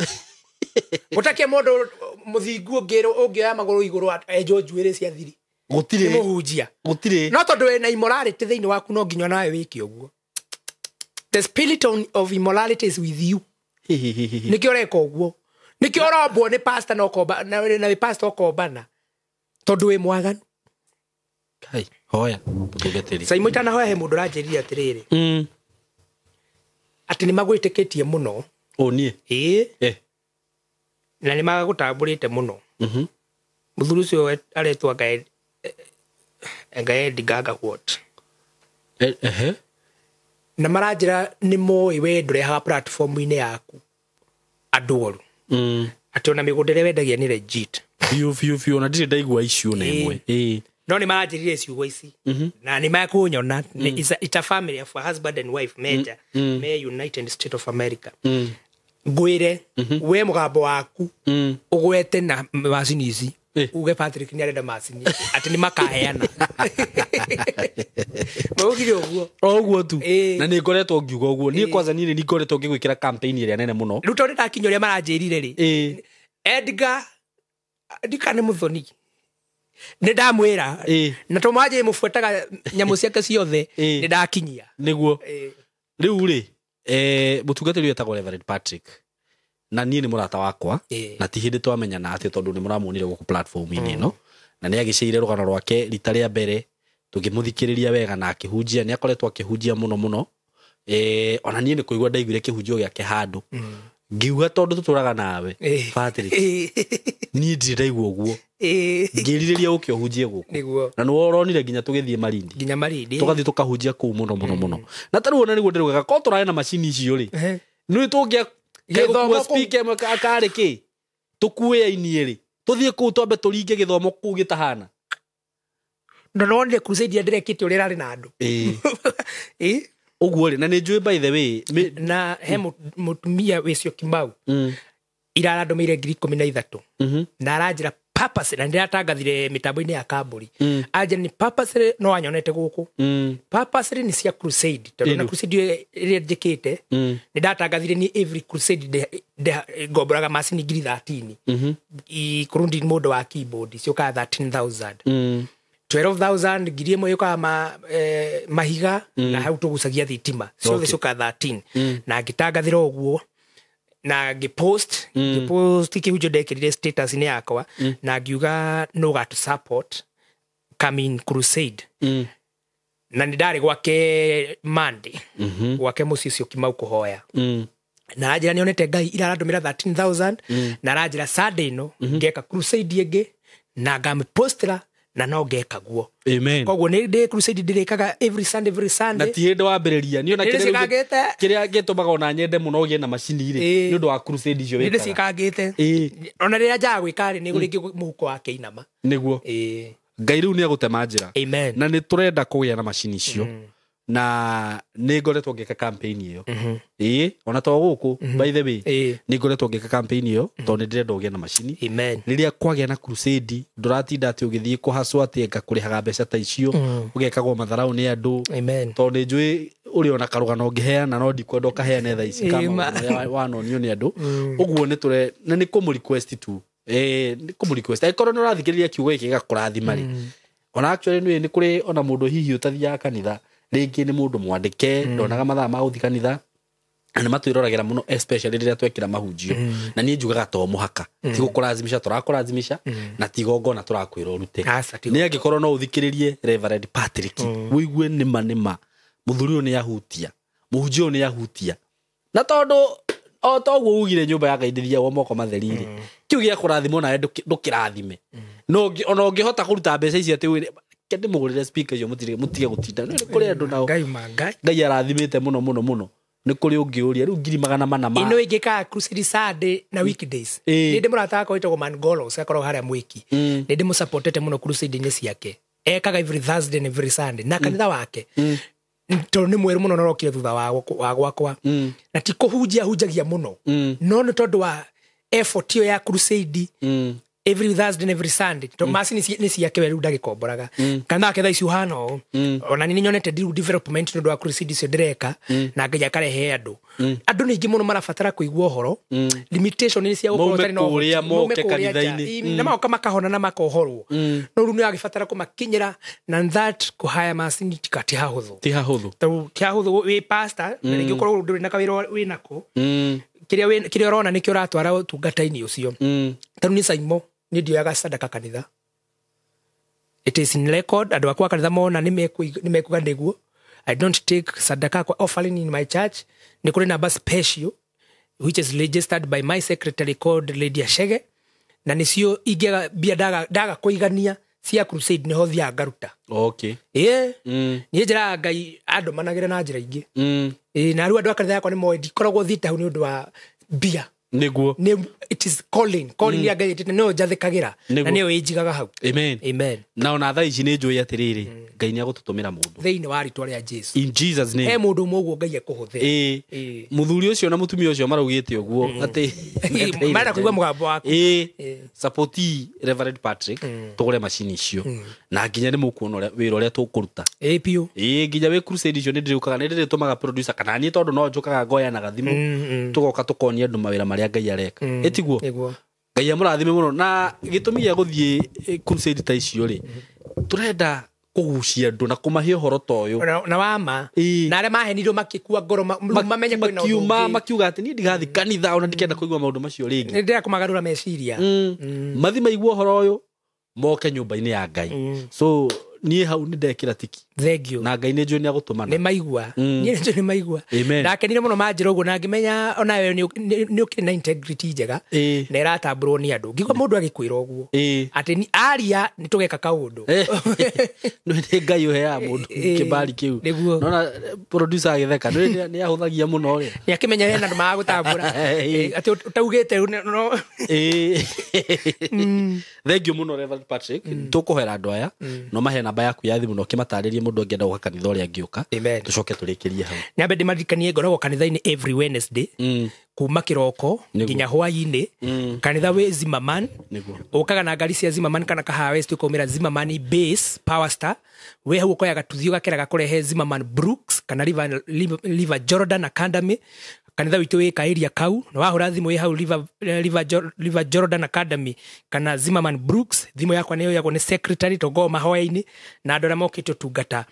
gũtakĩa mũndũ mũthingu ũngĩoya magũrũ igũrũ enjwo njuĩrĩ cia thiri. Gũtirĩ. Nĩ mũhunjia. Gũtirĩ. No tondũ wĩna immorality thĩinĩ waku, no nginya nawe wĩke ũguo. The spirit of immorality is with you. Hihihihi. Nĩkĩo ũreka ũguo, nĩkĩo ũrombwo nĩ pastor na ũkomba na wĩ pastor ũkombana tondũ wĩ mwaganu. Kai, hoya mũtungatĩri. Saimo, itanahoya, he mũndũ ũranjĩrire atĩrĩrĩ, atĩ nĩ magwĩtĩkĩtie mũno. Ũ niĩ? Ĩĩ. Eh. Na nĩ magũtambũrĩte mũno. Mũthuri ũcio aretwo Ngaendi Gaga what. Ehe. Na maranjĩra nĩ moĩ we ndũrehaga platform-inĩ yaku andũ oru, atĩ ona mĩgũnda ĩrĩa wendagia nĩ legit. Biũ biũ biũ, ona ndirĩ ndaigua icio na ĩmwe. Ĩĩ. No nĩ maranjĩrire ciugo ici na nĩ makũnyona. It's a family of a husband and wife meja me United States of America. Ngwĩre we mũgambo waku ũgwete na macini ici, uge Patrick nĩ arenda macini, atĩ nĩ makaheana. Maugire ũguo. O ũguo tu. Ĩĩ. Na nĩ ngoretwo ngiuga ũguo niĩ kwanza, niĩ nĩ ngoretwo ngĩgwĩkĩra campaign ĩrĩa nene mũno. Rĩu tondũ ndakinya ũrĩa maranjĩrire rĩ, Ĩĩ. Edgar ndika nĩ mũthoni, nĩ ndamwĩra Ĩĩ. na to mwanjĩ mũbuataga nyamũ ciake ciothe, Ĩĩ. nĩ ndakinyia. Nĩguo. Ĩĩ. Rĩu rĩ, mũtungatĩri ũyũ etagwo Reverend Patrick na niĩ nĩ mũrata wakwa. Ĩĩ. Na ti hĩndĩ twamenyana atĩ tondũ nĩ mũramuonire gũkũ platform-inĩ ĩno, na nĩ agĩceire rũgano rwake rita rĩa mbere tũngĩmũthikĩrĩria wega na akĩhunjia. Nĩ akoretwo akĩhunjia mũno mũno. Ona niĩ nĩ kũigua ndaiguire kĩhunjio gĩake handũ, ngiuga tondũ tũtũraga nawe, Ĩĩ. Patrick, Ĩĩ. niĩ ndirĩ ndaigua ũguo. Ĩĩ. Ngĩrirĩria ũke ũhunjie gũkũ. Nĩguo. Na nĩ ũronire nginya tũgĩthiĩ Malindi. Nginya Malindi. Tũgathiĩ tũkahunjia kũu mũno mũno mũno. Na tarĩu ona nĩguo ndĩraugaga korwo tũrarĩ na macini icio rĩ, Ehe. nĩ tũngĩa Gĩthomo gũkua kũu. speaker ĩmwe karĩ kĩ tũkue ainie rĩ, tũthiĩ kũu twambe tũringe gĩthomo kũu gĩtahana. Na nonire crusade ĩrĩa ndĩrekĩte ũrĩa ĩrarĩ na andũ. Ĩĩ. Ũguo rĩ, na nĩ njũĩ by the way Na he mũtumia wĩcio Kimau irarandũmĩire 13,000 na aranjĩra purpose, na ndĩratangathire mĩtambo-inĩ ya kambũri, anjĩra nĩ purpose no anyonete gũkũ, purposely nĩ cia crusade, tondũ na Ĩno. crusade ĩyo ĩrĩa njĩkĩte nĩ ndatangathire ni every crusade ngomboraga macini 13,000 kurundi mũndũ wa keyboard ciũkaga 13,000, 12,000, 1,000 yũkaga mahiga na hau tũgucagia thitima ciothe, ciũkaga 13. Na ngĩtangathĩra ũguo na ngĩpost kĩhunjio ndekĩrire status-inĩ yakwa na ngiuga no gatũ support coming crusade. Na nĩ ndarĩ gwake Monday, gwake mũciĩ ũcio Kimau kũhoya, na aranjĩra nĩonete Ngai irarandũmĩra 13,000, na aranjĩra Sunday ĩno ngeka crusade ĩngĩ na ngamĩpostĩra na no ngeka guo. Amen. Koguo nĩ ndĩ crusade ndĩrĩkaga every Sunday, every Na Sunday. ti hĩndĩ wambĩrĩria niĩ ona Nĩ kĩrĩa rĩu ndĩcikangĩte. kĩrĩa gĩtũmaga ona nyende mũno ũgĩe na macini rĩ, Ĩĩ. nĩ ũndũ wa crusade icio Nĩ wĩkaga. ndĩcikangĩte. Ĩĩ. Ona rĩrĩa njaga gwĩka rĩ, nĩ rĩngĩ mũhuko wake inama. Nĩguo. Ĩĩ. Ngai rĩu nĩ agũtema njĩra. Amen. Na nĩ tũrenda kũgĩa na macini icio, na nĩ ngoretwo ngĩka campaign ĩyo. Ĩĩ, ona to gũkũ by the way, Ĩĩ. nĩ ngoretwo ngĩka campaign ĩyo tondũ nĩ ndĩrenda ũgĩe na macini. Amen. Rĩrĩa kwagĩa na crusade, ndũratinda atĩ ũgĩthiĩ kũhacwo atĩ anga kũrĩhaga mbeca ta icio, ũgekagwo matharaũ nĩ andũ. Amen. Tondũ nĩ njũĩ ũrĩ ona karũgano ũngĩheana, no ndikwenda ũkaheane thaa ici ka Ĩĩ, ma. maũndũ marĩa wanonio nĩ andũ ũguo. Nĩ tũre na nĩ kũmũ request tu. Ĩĩ, nĩ kũmũ request angĩkorwo nĩ ũrathikĩrĩria kiugo gĩkĩ gĩgakũrathima rĩ. Ona actually nĩ kũrĩ ona mũndũ hihi ũtathiaga kanitha, rĩngĩ nĩ mũndũ mwandĩke, ndonaga mathaa ma gũthiĩ kanitha. Na nĩ matwĩroragĩra mũno especially rĩrĩa twekĩra mahunjio. Na niĩ njugaga to mũhaka ti gũkũrazimisha tũrakũrazimisha na ti igongona tũrakwĩra ũrute. Aca, ti Nĩ angĩkorwo no ũthikĩrĩrie Reverend Patrick ũigue nĩma nĩma mũthuri ũyũ nĩ ahutia, mũhunjia ũyũ nĩ ahutia, na tondũ o toguo ugire nyũmba ya Ngai ndĩthiagwo moko matheri-rĩ, kĩu gĩa kũrathimwo nawe ndũkĩrathime. No ona ũngĩhota kũruta mbeca icio atĩ wĩre ke ndĩmũgũrĩre speaker icio mũtige gũtinda. Nĩ kũrĩ andũ nao Ngai ma Ngai. Ngai arathimĩte mũno mũno mũno. Nĩ kũrĩ ũngĩũria rĩu 400,000 ma Ino ingĩkaga crusade Sunday na weekdays. Ĩĩ. Nĩ ndĩ mũrata wakwa wĩtagwo Mangolos akoragwo harĩa Mwĩki. Nĩ ndĩmũsupportete mũno crusade-inĩ ciake. Ekaga every Thursday and every Sunday na kanitha wake. Tondũ nĩ mwerũ mũno na ũrokire thutha wa gwakwa. Na ti kũhunjia hunjagia mũno. No nĩ tondũ wa effort ĩyo ya crusade every Thursday and every Sunday. Tondũ macini nĩ ciake we rĩu ndagĩkomboraga. Kanitha wake thaa ici ũhana ũũ. Ona nĩ nyonete rĩu development nĩ ũndũ wa crusade icio ndĩreka na Ngai akarehe andũ. Andũ nĩ aingĩ mũno marabatara kũigua ũhoro. Limitation nĩ cia gũkorwo Maume ũtarĩ na ũhoti. kũrĩa Maume moke kũrĩa nja. kanitha-inĩ. Na magoka makahona na makohorwo. No rĩu nĩ agĩbatara kũmakinyĩra na that kũhaya macini ti hahũthũ. Ti hahũthũ. Tondũ ti hahũthũ wĩ pastor na rĩngĩ ũkorwo ndũrĩ na kawĩra wĩ nako. Kĩrĩa ũrona nĩkĩo ũratwara ũtungata-inĩ ũcio. Tarĩu nĩ Saimo nĩ ndioyaga sadaka kanitha. It is in record andũ akwa kanitha mona nĩ mekuga nĩguo. I don't take sadaka kwa offering in my church. Nĩ kũrĩ namba special which is registered by my secretary called Lady Ashege, na nĩcio ingĩaga mbia ndaga kũigania cia crusade nĩho thiaga ngaruta. Okay. Ĩĩ. Niĩ njĩraga Ngai andũmanagĩre na njĩra ingĩ. Ĩĩ, na rĩu andũ a kanitha yakwa nĩ moĩ ndikoragwo thiĩte hau nĩ ũndũ wa mbia. Nĩguo. Nĩ it is calling ya Ngai ĩtĩte nĩyo njathĩkagĩra na Nĩguo. nĩyo ĩnjigaga hau. Amen. Amen. Na ona thaa ici nĩ njũĩ atĩrĩrĩ Ngai nĩ agũtũtũmĩra mũndũ Thĩinĩ wa rĩtwa rĩa Jesu. In Jesus name. He mũndũ ũmwe ũguo Ngai ekũhũthĩra. Ĩĩ. Ĩĩ. Mũthuri ũcio na mũtumia ũcio maraugĩte ũguo atĩ Marenda kũigua mũgambo waku. Ĩĩ. Support Reverend Patrick tũgũre macini icio na nginya nĩ mũkuona wĩra ũrĩa tũkũruta. Ĩĩ biũ. Ĩĩ, nginya wĩ crusade icio nĩ ndĩrĩũkaga, nĩ ndĩrĩtũmaga producer kana niĩ tondũ no njũkaga ngoyanaga thimũ tũgoka tũkonia andũ mawĩra marĩa Ngai areka. Ĩtiguo? Nĩguo. Ngai amũrathime mũno. Na gĩtũmi gĩa gũthiĩ crusade ta icio rĩ, tũrenda kũgucia andũ na kũmahe ũhoro ta ũyũ. Na wa ma. Ĩĩ. Na arĩa mahenirwo makĩkua ngoro mamenye kwĩna ũndũ Makiuma ũngĩ. makiuga atĩ niĩ ndigathiĩ kanitha ona ndikenda kũigua maũndũ macio rĩngĩ. Nĩ ndĩrenda kũmagarũra meciria. Mathi maigua ũhoro ũyũ moke nyũmba-inĩ ya Ngai. So niĩ hau nĩ ndekĩra tiki. Thank you. Na Ngai nĩ njũĩ nĩ agũtũmana. Nĩ maigua. Niĩ nĩ njũĩ nĩ maigua. Amen. Ndakenire mũno manjĩra ũguo na ngĩmenya onawe nĩ ũkĩrĩ na integrity njega. Ĩĩ. Na ĩratambũrwo nĩ andũ. Ngĩigua mũndũ agĩkwĩra ũguo. Ĩĩ. Atĩ aria nĩ tũgeka kaũndũ. Nĩ Ngai ũheaga mũndũ Ĩĩ. kĩbali kĩu. Nĩguo. Nona producer agĩtheka nĩ ahũthagia mũno rĩ. Nĩ akĩmenya hena andũ magagũtambũra. Ĩĩ. Atĩ ũtaugĩte no. Ĩĩ. Thank you mũno Reverend Patrick. Tũkũhoera andũ aya no mahe namba yaku ya thimũ na ũkĩmatarĩrie mũndũ angĩenda gũka kanitha ũrĩa angĩũka. Amen. Tũcoke tũrĩkĩrie hau. Nyambe ndĩmaririkanie ngoragwo kanitha-inĩ every Wednesday. Kuma kĩroko Nĩguo. nginya hwaĩ-inĩ. Kanitha wĩ Zimmerman. Nĩguo. Ũkaga na ngari cia Zimmerman kana Kahawa West ũkaumĩra Zimmerman Base Power Star. Wĩ hau ũkoya gatuthi ũgakĩra gakũrehe Zimmerman Brooks kana River Jordan Academy. Kanitha witũ wĩ kaĩria kau na wahũra thimũ ĩ hau River Jordan Academy kana Zimmerman Brooks. Thimũ yakwa nĩyo yagwo nĩ secretary tongoo mahoya-inĩ na andũ arĩa mokĩte ũtungata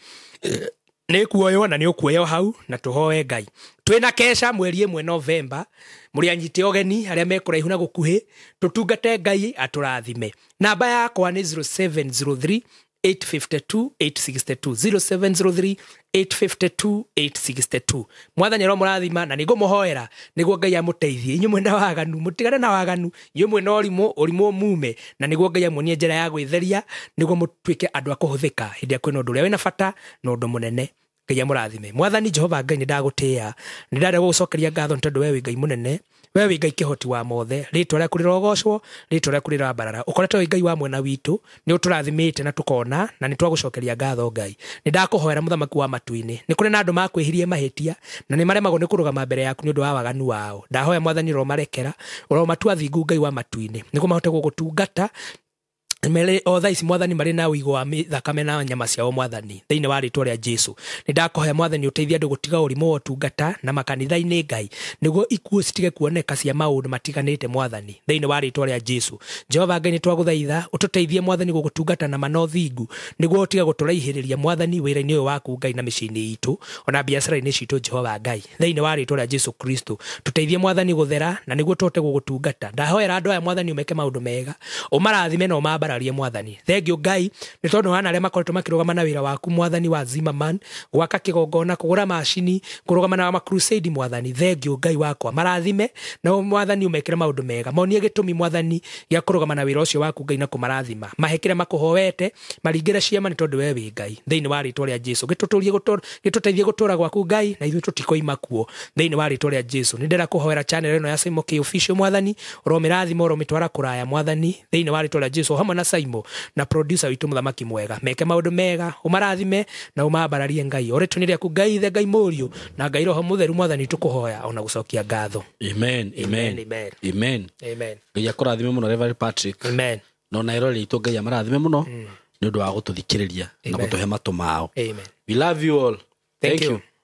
nĩ kuoywo na nĩ ũkuoywo hau na tũhoe Ngai. Twĩna kesha mweri 1 Novemba, mũrĩ anyite ũgeni arĩa me kũraihu na gũkuhĩ, tũtungate Ngai atũrathime. Namba yakwa nĩ 0703 852 862, 0703 852 862. Mwathani aromũrathima na nĩngũmũhoera nĩguo Ngai amũteithie. Inyuĩ mwena waganu mũtigane na waganu, inyuĩ mwena ũrimũ ũrimũ mume, na nĩguo Ngai amuonie njĩra ya gwĩtheria nĩguo mũtuĩke andũ a kũhũthĩka hĩndĩ ĩrĩa kwĩna ũndũ ũrĩa wĩna bata na ũndũ mũnene. Ngai amũrathime. Mwathani Jehova Ngai nĩ ndagũtĩĩa, nĩ ndenda gũgũcokeria ngatho nĩ tondũ we wĩ Ngai mũnene, we wĩ Ngai kĩhoti wa mothe. Rĩtwa rĩaku rĩrogocwo, rĩtwa rĩaku rĩrambarara. Ũkoretwo wĩ Ngai wa mwena witũ, nĩ ũtũrathimĩte na tũkona, na nĩ twagũcokeria ngatho Ngai. Nĩ ndakũhoera mũthamaki wa matu-inĩ, nĩ kũrĩ na andũ makwĩhirie mahĩtia na nĩ maremagwo nĩ kũrũgama mbere yaku nĩ ũndũ wa waganu wao. Ndahoya Mwathani ũromarekera, ũromatua thingu Ngai wa matu-inĩ, nĩguo mahote gũgũtungata Mere o thaa ici mwathani marĩ na ũigũ wa thakame na nyama ciao mwathani thĩinĩ wa rĩtwa rĩa Jesu. Nĩ ndakohoya mwathani ũteithie andũ gũtiga ũrimũ wa ũtungata na makanitha-inĩ Ngai, nĩguo ikuũ citige kuoneka cia maũndũ matiganĩte mwathani thĩinĩ wa rĩtwa rĩa Jesu. Jehova Ngai, nĩ twagũthaitha ũtũteithie mwathani gũgũtungata na ma na ũthingu, nĩguo ũtige gũtũraihĩrĩria mwathani wĩra-inĩ ũyũ waku Ngai na mĩciĩ-inĩ itũ ona biacara-inĩ citũ Jehova Ngai thĩinĩ wa rĩtwa rĩa Jesu Kristo. Tũteithie mwathani gũthera na nĩguo tũhote gũgũtungata. Ndahoera andũ aya mwathani ũmeke maũndũ mega, ũmarathime na ũmambararie mwathani. Thengiũ Ngai nĩ tondũ wana arĩa makoretwo makĩrũgama na wĩra waku mwathani wa Zimmerman, gwaka kĩgongona, kũgũra macini, kũrũgama na crusade mwathani. Thengiũ Ngai wakwa, marathime na mwathani ũmekĩre maũndũ mega, monie gĩtũmi mwathani gĩa kũrũgama na wĩra ũcio waku Ngai na kũmarathima, mahe kĩrĩa makũhoete, maringĩre ciama nĩ tondũ we wĩ Ngai thĩinĩ wa rĩtwa rĩa Jesu. Gĩtũteithie gũtũra gwaku Ngai na ithuĩ tũtikoima kuo thĩinĩ wa rĩtwa rĩa Jesu. Nĩ ndĩrenda kũhoera channel ĩno ya Saimo K Official mwathani, ũromĩrathima, ũromĩtwara kũraya mwathani thĩinĩ wa rĩtwa rĩa Jesu, hamwe na Saimo na producer witũ mũthamaki mwega. Meke maũndũ mega, ũmarathime na ũmambararie Ngai. O rĩtwa nĩ rĩaku Ngai Ithe, Ngai Mũriũ na Ngai Roho Mũtheru mwathani, tũkũhoya ona gũcokia ngatho. Amen, amen. Amen. Amen. Amen. Ngai akũrathime mũno, Reverend Patrick. Amen. No na eroreri aitũ, Ngai amarathime mũno nĩ ũndũ wa gũtũthikĩrĩria na Amen. gũtũhe matũ mao. Amen. We love you all. Thank you.